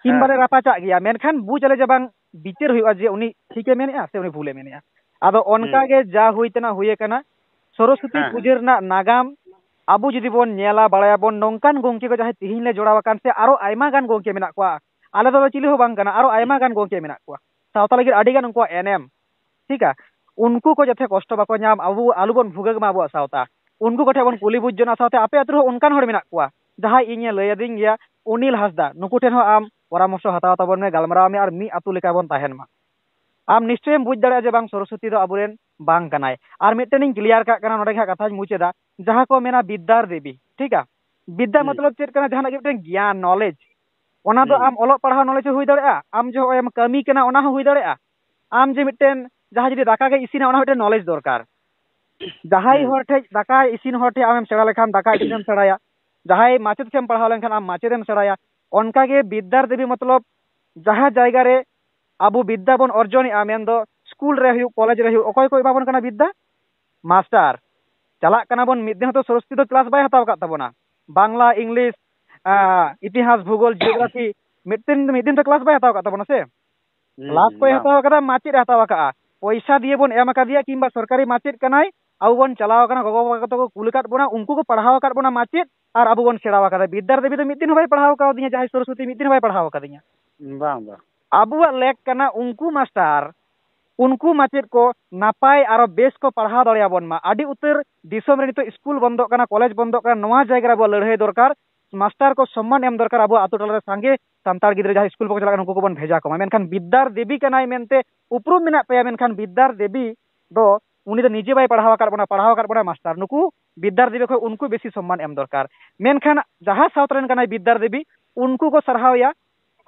ᱠᱤᱱᱵᱟ ᱞᱮ ᱦᱮᱸ᱾ ᱨᱟᱯᱟᱪᱟᱜ ᱜᱮᱭᱟ, ᱢᱮᱱᱠᱷᱟᱱ ᱵᱩᱡᱽ ᱟᱞᱮ ᱡᱮ ᱵᱟᱝ ᱵᱤᱪᱟᱹᱨ ᱦᱩᱭᱩᱜᱼᱟ ᱡᱮ ᱩᱱᱤ ᱴᱷᱤᱠᱮ ᱢᱮᱱᱮᱜᱼᱟ ᱥᱮ ᱩᱱᱤ ᱵᱷᱩᱞᱮ ᱢᱮᱱᱮᱜᱼᱟ᱾ ᱟᱫᱚ ᱚᱱᱠᱟ ᱦᱩᱸ᱾ ᱜᱮ ᱡᱟ ᱦᱩᱭ ᱛᱮᱱᱟᱜ ᱦᱩᱭ ᱟᱠᱟᱱᱟ᱾ ᱥᱚᱨᱚᱥᱚᱛᱤ ᱦᱮᱸ, ᱦᱮᱸ᱾ ᱯᱩᱡᱟᱹ ᱨᱮᱱᱟᱜ ᱱᱟᱜᱟᱢ ᱟᱵᱚ ᱡᱩᱫᱤ ᱵᱚᱱ ᱧᱮᱞᱟ, ᱵᱟᱲᱟᱭᱟᱵᱚᱱ, ᱱᱚᱝᱠᱟᱱ ᱜᱚᱢᱠᱮ ᱠᱚ ᱡᱟᱦᱟᱸᱭ ᱛᱤᱦᱤᱧ ᱞᱮ ᱡᱚᱲᱟᱣ ᱟᱠᱟᱱ ᱥᱮ ᱟᱨᱚ ᱟᱭᱢᱟ ᱜᱟᱱ ᱜᱚᱢᱠᱮ ᱢᱮᱱᱟᱜ ᱠᱚᱣᱟ, ᱟᱞᱮ ᱫᱚ ᱪᱤᱞᱤ ᱦᱚᱸ ᱵᱟᱝ ᱠᱟᱱᱟ, ᱟᱨᱚ ᱟᱭᱢᱟ ᱜᱟᱱ ᱜᱚᱢᱠᱮ ᱢᱮᱱᱟᱜ ᱠᱚᱣᱟ ᱥᱟᱶᱛᱟ ᱞᱟᱹᱜᱤᱫ ᱟᱹᱰᱤ ᱜᱟᱱ ᱩᱱᱠᱩᱣᱟᱜ ᱮᱱᱮᱢ, ᱴᱷᱤᱠᱟ? ᱩᱱᱠᱩ ᱠᱚ ᱡᱟᱛᱮ ᱠᱚᱥᱴᱚ ᱵᱟᱠᱚ ᱧᱟᱢ, ᱟᱵᱚ ᱟᱞᱚᱵᱚᱱ ᱵᱷᱩᱜᱟᱹᱜ ᱢᱟ ᱟᱵᱚᱣᱟᱜ ᱥᱟᱶᱛᱟ, ᱩᱱᱠᱩ ᱠᱚᱴᱷᱮᱱ ᱵᱚᱱ ᱠᱩᱞᱤ ᱵᱩᱡᱽ ᱡᱚᱱᱟ᱾ ᱥᱟᱶᱛᱮ ᱟᱯᱮ ᱟᱹᱛᱩ ᱨᱮᱦᱚᱸ ᱚᱱᱠᱟᱱ ᱦᱚᱲ ᱢᱮᱱᱟᱜ ᱠᱚᱣᱟ, ᱡᱟᱦᱟᱸᱭ ᱤᱧᱮ ᱞᱟᱹᱭ ᱟᱹᱫᱤᱧ ᱜᱮᱭᱟ, ᱚᱱᱤᱞ ᱦᱟᱸᱥᱫᱟ, ᱱᱩᱠᱩ ᱴᱷᱮᱱ ᱦᱚᱸ ᱟᱢ ᱯᱚᱨᱟᱢᱚᱨᱥᱚ ᱦᱟᱛᱟᱣ ᱛᱟᱵᱚᱱ ᱢᱮ, ᱜᱟᱞᱢᱟᱨᱟᱣ ᱢᱮ, ᱟᱨ ᱢᱤᱫ ᱟᱹᱛᱩ ᱞᱮᱠᱟ ᱵᱚᱱ ᱛᱟᱦᱮᱱ ᱢᱟ᱾ ᱟᱢ ᱱᱤᱥᱪᱚᱭᱮᱢ ᱵᱩᱡᱽ ᱫᱟᱲᱮᱭᱟᱜᱼᱟ ᱡᱮ ᱵᱟᱝ, ᱥᱚᱨᱚᱥᱚᱛᱤ ᱫᱚ ᱟᱵᱚᱨᱮᱱ ᱵᱟᱝ ᱠᱟᱱᱟᱭ᱾ ᱟᱨ ᱢᱤᱫᱴᱮᱱᱤᱧ ᱠᱞᱤᱭᱟᱨ ᱠᱟᱜ ᱠᱟᱱᱟ, ᱱᱚᱰᱮ ᱜᱮ ᱦᱟᱸᱜ ᱠᱟᱛᱷᱟᱧ ᱢᱩᱪᱟᱹᱫᱟ, ᱡᱟᱦᱟᱸ ᱠᱚ ᱢᱮᱱᱟ ᱵᱤᱫᱽᱫᱟᱨ ᱫᱮᱵᱤ, ᱴᱷᱤᱠᱟ? ᱵᱤᱫᱽᱫᱟ ᱦᱩᱸ᱾ ᱢᱚᱛᱞᱚᱵ ᱪᱮᱫ ᱠᱟᱱᱟ? ᱡᱟᱦᱟᱱᱟᱜ ᱜᱮ ᱢᱤᱫᱴᱮᱱ ᱜᱮᱭᱟᱱ, ᱱᱚᱞᱮᱡᱽ, ᱚᱱᱟ ᱫᱚ ᱦᱩᱸ᱾ ᱟᱢ ᱚᱞᱚᱜ ᱯᱟᱲᱦᱟᱣ ᱱᱚᱞᱮᱡᱽ ᱦᱚᱸ ᱦᱩᱭ ᱫᱟᱲᱮᱭᱟᱜᱼᱟ, ᱟᱢ ᱡᱮ ᱦᱚᱸᱜᱼᱚᱭ ᱮᱢ ᱠᱟᱹᱢᱤ ᱠᱟᱱᱟ ᱚᱱᱟ ᱦᱚᱸ ᱦᱩᱭ ᱫᱟᱲᱮᱭᱟᱜᱼᱟ, ᱟᱢ ᱡᱮ ᱢᱤᱫᱴᱮᱱ ᱡᱟᱦᱟᱸᱭ ᱡᱩᱫᱤ ᱫᱟᱠᱟ ᱜᱮ ᱤᱥᱤᱱᱟ ᱚᱱᱟ ᱦᱚᱸ ᱢᱤᱫᱴᱮᱱ ᱱᱚᱞᱮᱡᱽ ᱫᱚᱨᱠᱟᱨ᱾ ᱡᱟᱦᱟᱸᱭ ᱦᱩᱸ᱾ ᱦᱚᱲ ᱴᱷᱮᱡ ᱫᱟᱠᱟ ᱤᱥᱤᱱ ᱦᱚᱲ ᱴᱷᱮᱡ ᱟᱢᱮᱢ ᱥᱮᱬᱟ ᱞᱮᱠᱷᱟᱱ ᱫᱟᱠᱟ ᱤᱥᱤᱱᱮᱢ ᱥᱮᱬᱟᱭᱟ, ᱡᱟᱦᱟᱸᱭ ᱢᱟᱪᱮᱫ ᱴᱷᱮᱱ ᱯᱟᱲᱦᱟᱣ ᱞᱮᱱᱠᱷᱟᱱ ᱟᱢ ᱢᱟᱪᱮᱫ ᱮᱢ ᱥᱮᱬᱟᱭᱟ᱾ ᱚᱱᱠᱟᱜᱮ ᱵᱤᱫᱽᱫᱟᱨ ᱫᱮᱵᱤ ᱢᱚᱛᱞᱚᱵ ᱡᱟᱦᱟᱸ ᱡᱟᱭᱜᱟ ᱨᱮ ᱟᱵᱚ ᱵᱤᱫᱽᱫᱟ ᱵᱚᱱ ᱚᱨᱡᱚᱱᱮᱜᱼᱟ, ᱢᱮᱱᱫᱚ ᱥᱠᱩᱞ ᱨᱮ ᱦᱩᱭᱩᱜ, ᱠᱚᱞᱮᱡᱽ ᱨᱮ ᱦᱩᱭᱩᱜ, ᱚᱠᱚᱭ ᱠᱚ ᱮᱢᱟ ᱵᱚᱱ ᱠᱟᱱᱟ ᱵᱤᱫᱽᱫᱟ? ᱢᱟᱥᱴᱟᱨ᱾ ᱪᱟᱞᱟᱜ ᱠᱟᱱᱟ ᱵᱚᱱ, ᱢᱤᱫ ᱫᱤᱱ ᱦᱚᱸᱛᱚ ᱥᱚᱨᱚᱥᱚᱛᱤ ᱫᱚ ᱠᱞᱟᱥ ᱵᱟᱭ ᱦᱟᱛᱟᱣ ᱟᱠᱟᱫ ᱛᱟᱵᱚᱱᱟ᱾ ᱵᱟᱝᱞᱟ, ᱤᱝᱞᱤᱥ, ᱟᱸ, ᱤᱛᱤᱦᱟᱥ, ᱵᱷᱩᱜᱳᱞ, ᱡᱤᱭᱳᱜᱨᱟᱯᱷᱤ, ᱢᱤᱫᱴᱮᱱ, ᱢᱤᱫ ᱫᱤᱱ ᱛᱚ ᱠᱞᱟᱥ ᱵᱟᱭ ᱦᱟᱛᱟᱣ ᱟᱠᱟᱫ ᱛᱟᱵᱚᱱᱟ ᱥᱮ? ᱦᱩᱸ, ᱠᱞᱟᱥ ᱠᱚᱭ ᱵᱟᱝ᱾ ᱦᱟᱛᱟᱣ ᱟᱠᱟᱫᱟ, ᱢᱟᱪᱮᱫ ᱮ ᱦᱟᱛᱟᱣ ᱟᱠᱟᱫᱼᱟ, ᱯᱚᱭᱥᱟ ᱫᱤᱭᱮ ᱵᱚᱱ ᱮᱢ ᱟᱠᱟᱫᱮᱭᱟ, ᱠᱤᱝᱵᱟ ᱥᱚᱨᱠᱟᱨᱤ ᱢᱟᱪᱮᱫ ᱠᱟᱱᱟᱭ, ᱟᱵᱚ ᱵᱚᱱ ᱪᱟᱞᱟᱣ ᱟᱠᱟᱱᱟ, ᱜᱚᱜᱚ ᱵᱟᱵᱟ ᱛᱟᱠᱚ ᱠᱚ ᱠᱩᱞ ᱟᱠᱟᱫ ᱵᱚᱱᱟ, ᱩᱱᱠᱩ ᱠᱚ ᱯᱟᱲᱦᱟᱣ ᱟᱠᱟᱫ ᱵᱚᱱᱟ ᱢᱟᱪᱮᱫ, ᱟᱨ ᱟᱵᱚ ᱵᱚᱱ ᱥᱮᱬᱟ ᱟᱠᱟᱫᱟ᱾ ᱵᱤᱫᱽᱫᱟᱨ ᱫᱮᱵᱤ ᱫᱚ ᱢᱤᱫ ᱫᱤᱱ ᱦᱚᱸ ᱵᱟᱭ ᱯᱟᱲᱦᱟᱣ ᱟᱠᱟᱫᱤᱧᱟ, ᱡᱟᱦᱟᱸᱭ ᱥᱚᱨᱚᱥᱚᱛᱤ ᱢᱤᱫ ᱫᱤᱱ ᱦᱚᱸ ᱵᱟᱭ ᱯᱟᱲᱦᱟᱣ ᱟᱠᱟᱫᱤᱧᱟ᱾ ᱵᱟᱝ, ᱵᱟᱝ᱾ ᱟᱵᱚᱣᱟᱜ ᱞᱮᱠ ᱠᱟᱱᱟ ᱩᱱᱠᱩ ᱢᱟᱥᱴᱟᱨ, ᱩᱱᱠᱩ ᱢᱟᱪᱮᱫ ᱠᱚ ᱱᱟᱯᱟᱭ ᱟᱨᱚ ᱵᱮᱥ ᱠᱚ ᱯᱟᱲᱦᱟᱣ ᱫᱟᱲᱮᱭᱟᱵᱚᱱ ᱢᱟ᱾ ᱟᱹᱰᱤ ᱩᱛᱟᱹᱨ ᱫᱤᱥᱚᱢ ᱨᱮ ᱱᱤᱛᱚᱜ ᱥᱠᱩᱞ ᱵᱚᱱᱫᱚᱜ ᱠᱟᱱᱟ, ᱠᱚᱞᱮᱡᱽ ᱵᱚᱱᱫᱚᱜ ᱠᱟᱱᱟ, ᱱᱚᱣᱟ ᱡᱟᱭᱜᱟ ᱨᱮ ᱟᱵᱚᱣᱟᱜ ᱞᱟᱹᱲᱦᱟᱹᱭ ᱫᱚᱨᱠᱟᱨ᱾ ᱢᱟᱥᱴᱟᱨ ᱠᱚ ᱥᱚᱢᱢᱟᱱ ᱮᱢ ᱫᱚᱨᱠᱟᱨ᱾ ᱟᱵᱚᱣᱟᱜ ᱟᱛᱳ ᱴᱚᱞᱟ ᱨᱮ ᱥᱟᱸᱜᱮ ᱥᱟᱱᱛᱟᱲ ᱜᱤᱫᱽᱨᱟᱹ ᱡᱟᱦᱟᱸᱭ ᱥᱠᱩᱞ ᱵᱟᱠᱚ ᱪᱟᱞᱟᱜ ᱠᱟᱱᱟ, ᱩᱱᱠᱩ ᱠᱚᱵᱚᱱ ᱵᱷᱮᱡᱟ ᱠᱚᱢᱟ᱾ ᱢᱮᱱᱠᱷᱟᱱ ᱵᱤᱫᱽᱫᱟᱨ ᱫᱮᱵᱤ ᱠᱟᱱᱟᱭ ᱢᱮᱱᱛᱮ ᱩᱯᱨᱩᱢ ᱢᱮᱱᱟᱜ ᱛᱟᱭᱟ, ᱢᱮᱱᱠᱷᱟᱱ ᱵᱤᱫᱽᱫᱟᱨ ᱫᱮᱵᱤ ᱫᱚ ᱩᱱᱤ ᱫᱚ ᱱᱤᱡᱮ ᱵᱟᱭ ᱯᱟᱲᱦᱟᱣ ᱟᱠᱟᱫ ᱵᱚᱱᱟ, ᱯᱟᱲᱦᱟᱣ ᱟᱠᱟᱫ ᱵᱚᱱᱟᱭ ᱢᱟᱥᱴᱟᱨ᱾ ᱱᱩᱠᱩ ᱵᱤᱫᱽᱫᱟᱨ ᱫᱮᱵᱤ ᱠᱷᱚᱱ ᱩᱱᱠᱩ ᱵᱮᱥᱤ ᱥᱚᱢᱢᱟᱱ ᱮᱢ ᱫᱚᱨᱠᱟᱨ᱾ ᱢᱮᱱᱠᱷᱟᱱ ᱡᱟᱦᱟᱸ ᱥᱟᱶᱛᱟ ᱨᱮᱱ ᱠᱟᱱᱟᱭ ᱵᱤᱫᱽᱫᱟᱨ ᱫᱮᱵᱤ, ᱩᱱᱠᱩ ᱠᱚ ᱥᱟᱨᱦᱟᱣᱮᱭᱟ,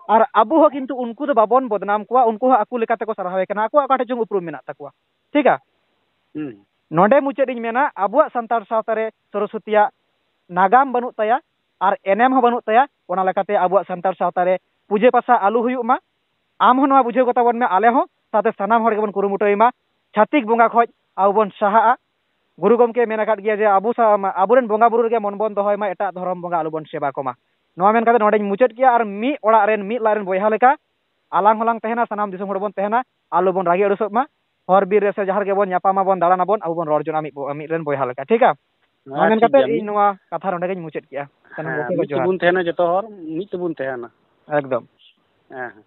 ᱟᱨ ᱟᱵᱚ ᱦᱚᱸ ᱠᱤᱱᱛᱩ ᱩᱱᱠᱩ ᱫᱚ ᱵᱟᱵᱚᱱ ᱵᱚᱫᱱᱟᱢ ᱠᱚᱣᱟ, ᱩᱱᱠᱩ ᱦᱚᱸ ᱟᱠᱚ ᱞᱮᱠᱟ ᱛᱮᱠᱚ ᱥᱟᱨᱦᱟᱣᱮ ᱠᱟᱱᱟ, ᱟᱠᱚᱣᱟᱜ ᱚᱠᱟ ᱴᱷᱮᱡ ᱪᱚᱝ ᱩᱯᱨᱩᱢ ᱢᱮᱱᱟᱜ ᱛᱟᱠᱚᱣᱟ᱾ ᱴᱷᱤᱠᱟ? ᱦᱩᱸ᱾ ᱱᱚᱰᱮ ᱢᱩᱪᱟᱹᱫ ᱤᱧ ᱢᱮᱱᱟ, ᱟᱵᱚᱣᱟᱜ ᱥᱟᱱᱛᱟᱲ ᱥᱟᱶᱛᱟ ᱨᱮ ᱥᱚᱨᱚᱥᱚᱛᱤᱭᱟᱜ ᱱᱟᱜᱟᱢ ᱵᱟᱹᱱᱩᱜ ᱛᱟᱭᱟ ᱟᱨ ᱮᱱᱮᱢ ᱦᱚᱸ ᱵᱟᱹᱱᱩᱜ ᱛᱟᱭᱟ᱾ ᱚᱱᱟ ᱞᱮᱠᱟᱛᱮ ᱟᱵᱚᱣᱟᱜ ᱥᱟᱱᱛᱟᱲ ᱥᱟᱶᱛᱟ ᱨᱮ ᱯᱩᱡᱟᱹ ᱯᱟᱥᱟ ᱟᱞᱚ ᱦᱩᱭᱩᱜ ᱢᱟ᱾ ᱟᱢ ᱦᱚᱸ ᱱᱚᱣᱟ ᱵᱩᱡᱷᱟᱹᱣ ᱠᱟᱛᱟ ᱵᱚᱱ ᱢᱮ, ᱟᱞᱮ ᱦᱚᱸ, ᱥᱟᱶᱛᱮ ᱥᱟᱱᱟᱢ ᱦᱚᱲ ᱜᱮᱵᱚᱱ ᱠᱩᱨᱩᱢᱩᱴᱩᱭ ᱢᱟ, ᱪᱷᱟᱹᱛᱤᱠ ᱵᱚᱸᱜᱟ ᱠᱷᱚᱡ ᱟᱵᱚ ᱵᱚᱱ ᱥᱟᱦᱟᱜᱼᱟ᱾ ᱜᱩᱨᱩ ᱜᱚᱢᱠᱮ ᱢᱮᱱ ᱟᱠᱟᱫ ᱜᱮᱭᱟ ᱡᱮ ᱟᱵᱚ ᱥᱟ-, ᱟᱵᱚᱨᱮᱱ ᱵᱚᱸᱜᱟ ᱵᱩᱨᱩ ᱨᱮᱜᱮ ᱢᱚᱱ ᱵᱚᱱ ᱫᱚᱦᱚᱭ ᱢᱟ, ᱮᱴᱟᱜ ᱫᱷᱚᱨᱚᱢ ᱵᱚᱸᱜᱟ ᱟᱞᱚ ᱵᱚᱱ ᱥᱮᱵᱟ ᱠᱚᱢᱟ᱾ ᱱᱚᱣᱟ ᱢᱮᱱ ᱠᱟᱛᱮ ᱱᱚᱰᱮᱧ ᱢᱩᱪᱟᱹᱫ ᱠᱮᱜᱼᱟ᱾ ᱟᱨ ᱢᱤᱫ ᱚᱲᱟᱜ ᱨᱮᱱ, ᱢᱤᱫ ᱞᱟᱡ ᱨᱮᱱ ᱵᱚᱭᱦᱟ ᱞᱮᱠᱟ ᱟᱞᱟᱝ ᱦᱚᱸᱞᱟᱝ ᱛᱟᱦᱮᱱᱟ, ᱥᱟᱱᱟᱢ ᱫᱤᱥᱚᱢ ᱦᱚᱲ ᱵᱚᱱ ᱛᱟᱦᱮᱱᱟ, ᱟᱞᱚ ᱵᱚᱱ ᱨᱟᱹᱜᱤ ᱟᱹᱲᱤᱥᱚᱜ ᱢᱟ᱾ ᱦᱚᱨ ᱵᱤᱨ ᱨᱮ ᱥᱮ ᱡᱟᱦᱟᱸ ᱨᱮᱜᱮ ᱵᱚᱱ ᱧᱟᱯᱟᱢᱟ ᱵᱚᱱ, ᱫᱟᱬᱟᱱ ᱟᱵᱚᱱ, ᱟᱵᱚ ᱵᱚᱱ ᱨᱚᱲ ᱡᱚᱱᱟᱜᱼᱟ ᱢᱤᱫ ᱵᱚ-, ᱢᱤᱫ ᱨᱮᱱ ᱵᱚᱭᱦᱟ ᱞᱮᱠᱟ, ᱴᱷᱤᱠᱟ? ᱱᱚᱣᱟ ᱦᱮᱸ, ᱢᱮᱱ ᱴᱷᱤᱠ ᱠᱟᱛᱮ ᱜᱮᱭᱟ᱾ ᱤᱧ ᱢᱤᱫ, ᱱᱚᱣᱟ ᱠᱟᱛᱷᱟ ᱱᱚᱰᱮ ᱜᱤᱧ ᱢᱩᱪᱟᱹᱫ ᱠᱮᱜᱼᱟ᱾ ᱥᱟᱱᱟᱢ ᱦᱮᱸ, ᱜᱚᱢᱠᱮ ᱠᱚ ᱢᱤᱫ ᱡᱚᱦᱟᱨ᱾ ᱛᱮᱵᱚᱱ ᱛᱟᱦᱮᱱᱟ ᱡᱚᱛᱚ ᱦᱚᱲ, ᱢᱤᱫ ᱛᱮᱵᱚᱱ ᱛᱟᱦᱮᱱᱟ᱾ ᱮᱠᱫᱚᱢ᱾ ᱦᱮᱸ, ᱦᱮᱸ᱾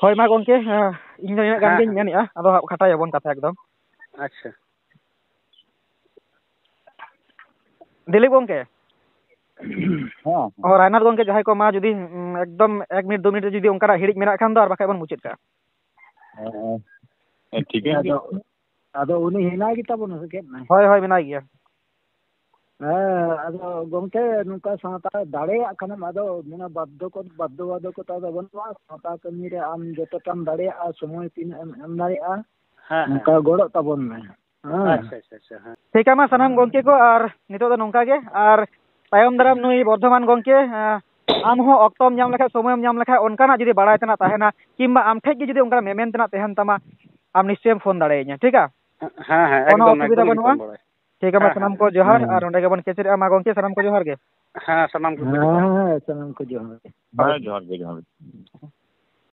ᱦᱳᱭ, ᱢᱟ ᱜᱚᱢᱠᱮ, ᱦᱮᱸ, ᱤᱧ ᱫᱚ ᱤᱱᱟᱹᱜ ᱜᱟᱱ ᱦᱮᱸ, ᱜᱤᱧ ᱦᱮᱸ᱾ ᱢᱮᱱᱮᱫᱼᱟ, ᱟᱫᱚ ᱦᱟᱸᱜ ᱠᱷᱟᱴᱟᱭᱟᱵᱚᱱ ᱠᱟᱛᱷᱟ ᱮᱠᱫᱚᱢ᱾ ᱟᱪᱪᱷᱟ᱾ ᱫᱤᱞᱤᱯ ᱜᱚᱢᱠᱮ᱾ ᱦᱮᱸ᱾ ᱚ, ᱨᱟᱭᱱᱟᱛᱷ ᱜᱚᱢᱠᱮ, ᱡᱟᱦᱟᱸᱭ ᱠᱚ, ᱢᱟ ᱡᱩᱫᱤ, ᱩᱸ, ᱮᱠᱫᱚᱢ ᱮᱠ ᱢᱤᱱᱤᱴ, ᱫᱩ ᱢᱤᱱᱤᱴ ᱨᱮ ᱡᱩᱫᱤ ᱚᱱᱠᱟᱱᱟᱜ ᱦᱤᱲᱤᱡ ᱢᱮᱱᱟᱜ ᱠᱷᱟᱱ ᱫᱚ ᱟᱨ ᱵᱟᱠᱷᱟᱡ ᱵᱚᱱ ᱢᱩᱪᱟᱹᱫ ᱠᱟᱜᱼᱟ᱾ ᱦᱮᱸ, ᱴᱷᱤᱠ ᱜᱮᱭᱟ᱾ ᱟᱫᱚ, ᱟᱫᱚ ᱩᱱᱤ ᱦᱮᱱᱟᱭ ᱜᱮᱛᱟ ᱵᱚᱱᱟ ᱥᱮ ᱪᱮᱫ? ᱦᱳᱭ, ᱦᱳᱭ, ᱢᱮᱱᱟᱭ ᱜᱮᱭᱟ᱾ ᱦᱮᱸ, ᱟᱫᱚ ᱜᱚᱢᱠᱮ, ᱱᱚᱝᱠᱟ ᱥᱟᱶᱛᱟ ᱫᱟᱲᱮᱭᱟᱜ ᱠᱷᱟᱱᱮᱢ, ᱟᱫᱚ ᱢᱟᱱᱮ ᱵᱟᱫᱽᱫᱷᱚ ᱠᱚ-, ᱵᱟᱫᱽᱫᱷᱚ ᱵᱟᱫᱷᱚᱠᱚᱛᱟ ᱫᱚ ᱵᱟᱹᱱᱩᱜᱼᱟ᱾ ᱥᱟᱶᱛᱟ ᱠᱟᱹᱢᱤ ᱨᱮ ᱟᱢ ᱡᱚᱛᱚᱴᱟᱢ ᱫᱟᱲᱮᱭᱟᱜᱼᱟ, ᱥᱚᱢᱚᱭ ᱛᱤᱱᱟᱹᱜ ᱮᱢ ᱮᱢ ᱫᱟᱲᱮᱭᱟᱜᱼᱟ, ᱦᱮᱸ, ᱦᱮᱸ᱾ ᱚᱱᱠᱟ ᱜᱚᱲᱚᱜ ᱛᱟᱵᱚᱱ ᱢᱮ᱾ ᱦᱮᱸ᱾ ᱟᱪᱪᱷᱟ, ᱟᱪᱪᱷᱟ, ᱟᱪᱪᱷᱟ, ᱦᱮᱸ᱾ ᱴᱷᱤᱠᱟ, ᱢᱟ ᱥᱟᱱᱟᱢ ᱜᱚᱢᱠᱮ ᱠᱚ, ᱟᱨ ᱱᱤᱛᱚᱜ ᱫᱚ ᱱᱚᱝᱠᱟ ᱜᱮ, ᱟᱨ ᱛᱟᱭᱚᱢ ᱫᱟᱨᱟᱢ ᱱᱩᱭ ᱵᱚᱨᱫᱷᱚᱢᱟᱱ ᱜᱚᱢᱠᱮ, ᱟᱸ, ᱟᱢ ᱦᱚᱸ ᱚᱠᱛᱚᱢ ᱧᱟᱢ ᱞᱮᱠᱷᱟᱡ, ᱥᱚᱢᱚᱭᱮᱢ ᱧᱟᱢ ᱞᱮᱠᱷᱟᱡ, ᱚᱱᱠᱟᱱᱟᱜ ᱡᱩᱫᱤ ᱵᱟᱲᱟᱭ ᱛᱮᱱᱟᱜ ᱛᱟᱦᱮᱱᱟ, ᱠᱤᱝᱵᱟ ᱟᱢ ᱴᱷᱮᱡ ᱜᱮ ᱡᱩᱫᱤ ᱚᱱᱠᱟᱱᱟᱜ ᱢᱮᱢᱮᱱ ᱛᱮᱱᱟᱜ ᱛᱟᱦᱮᱱ ᱛᱟᱢᱟ, ᱟᱢ ᱱᱤᱥᱪᱚᱭᱮᱢ ᱯᱷᱳᱱ ᱫᱟᱲᱮᱭᱟᱹᱧᱟ, ᱴᱷᱤᱠᱟ? ᱦᱮᱸ, ᱦᱮᱸ, ᱠᱳᱱᱳ ᱮᱠᱫᱚᱢ, ᱚᱥᱩᱵᱤᱫᱷᱟ ᱮᱠᱫᱚᱢ ᱵᱟᱹᱱᱩᱜᱼᱟ᱾ ᱜᱮ ᱯᱷᱳᱱ ᱵᱟᱲᱟᱭ᱾ ᱴᱷᱤᱠ ᱜᱮᱭᱟ, ᱢᱟ ᱦᱮᱸ, ᱥᱟᱱᱟᱢ ᱦᱮᱸ᱾ ᱠᱚ ᱡᱚᱦᱟᱨ, ᱦᱮᱸ᱾ ᱟᱨ ᱚᱸᱰᱮ ᱜᱮᱵᱚᱱ ᱠᱮᱪᱮᱫᱚᱜᱼᱟ᱾ ᱢᱟ ᱜᱚᱢᱠᱮ, ᱥᱟᱱᱟᱢ ᱠᱚ ᱡᱚᱦᱟᱨ ᱜᱮ᱾ ᱦᱮᱸ, ᱥᱟᱱᱟᱢ ᱠᱚ ᱦᱮᱸ, ᱡᱚᱦᱟᱨ᱾ ᱦᱮᱸ, ᱥᱟᱱᱟᱢ ᱠᱚ ᱡᱚᱦᱟᱨ ᱜᱮ᱾ ᱦᱮᱸ, ᱡᱚᱦᱟᱨ ᱜᱮ, ᱡᱚᱦᱟᱨ ᱜᱮ᱾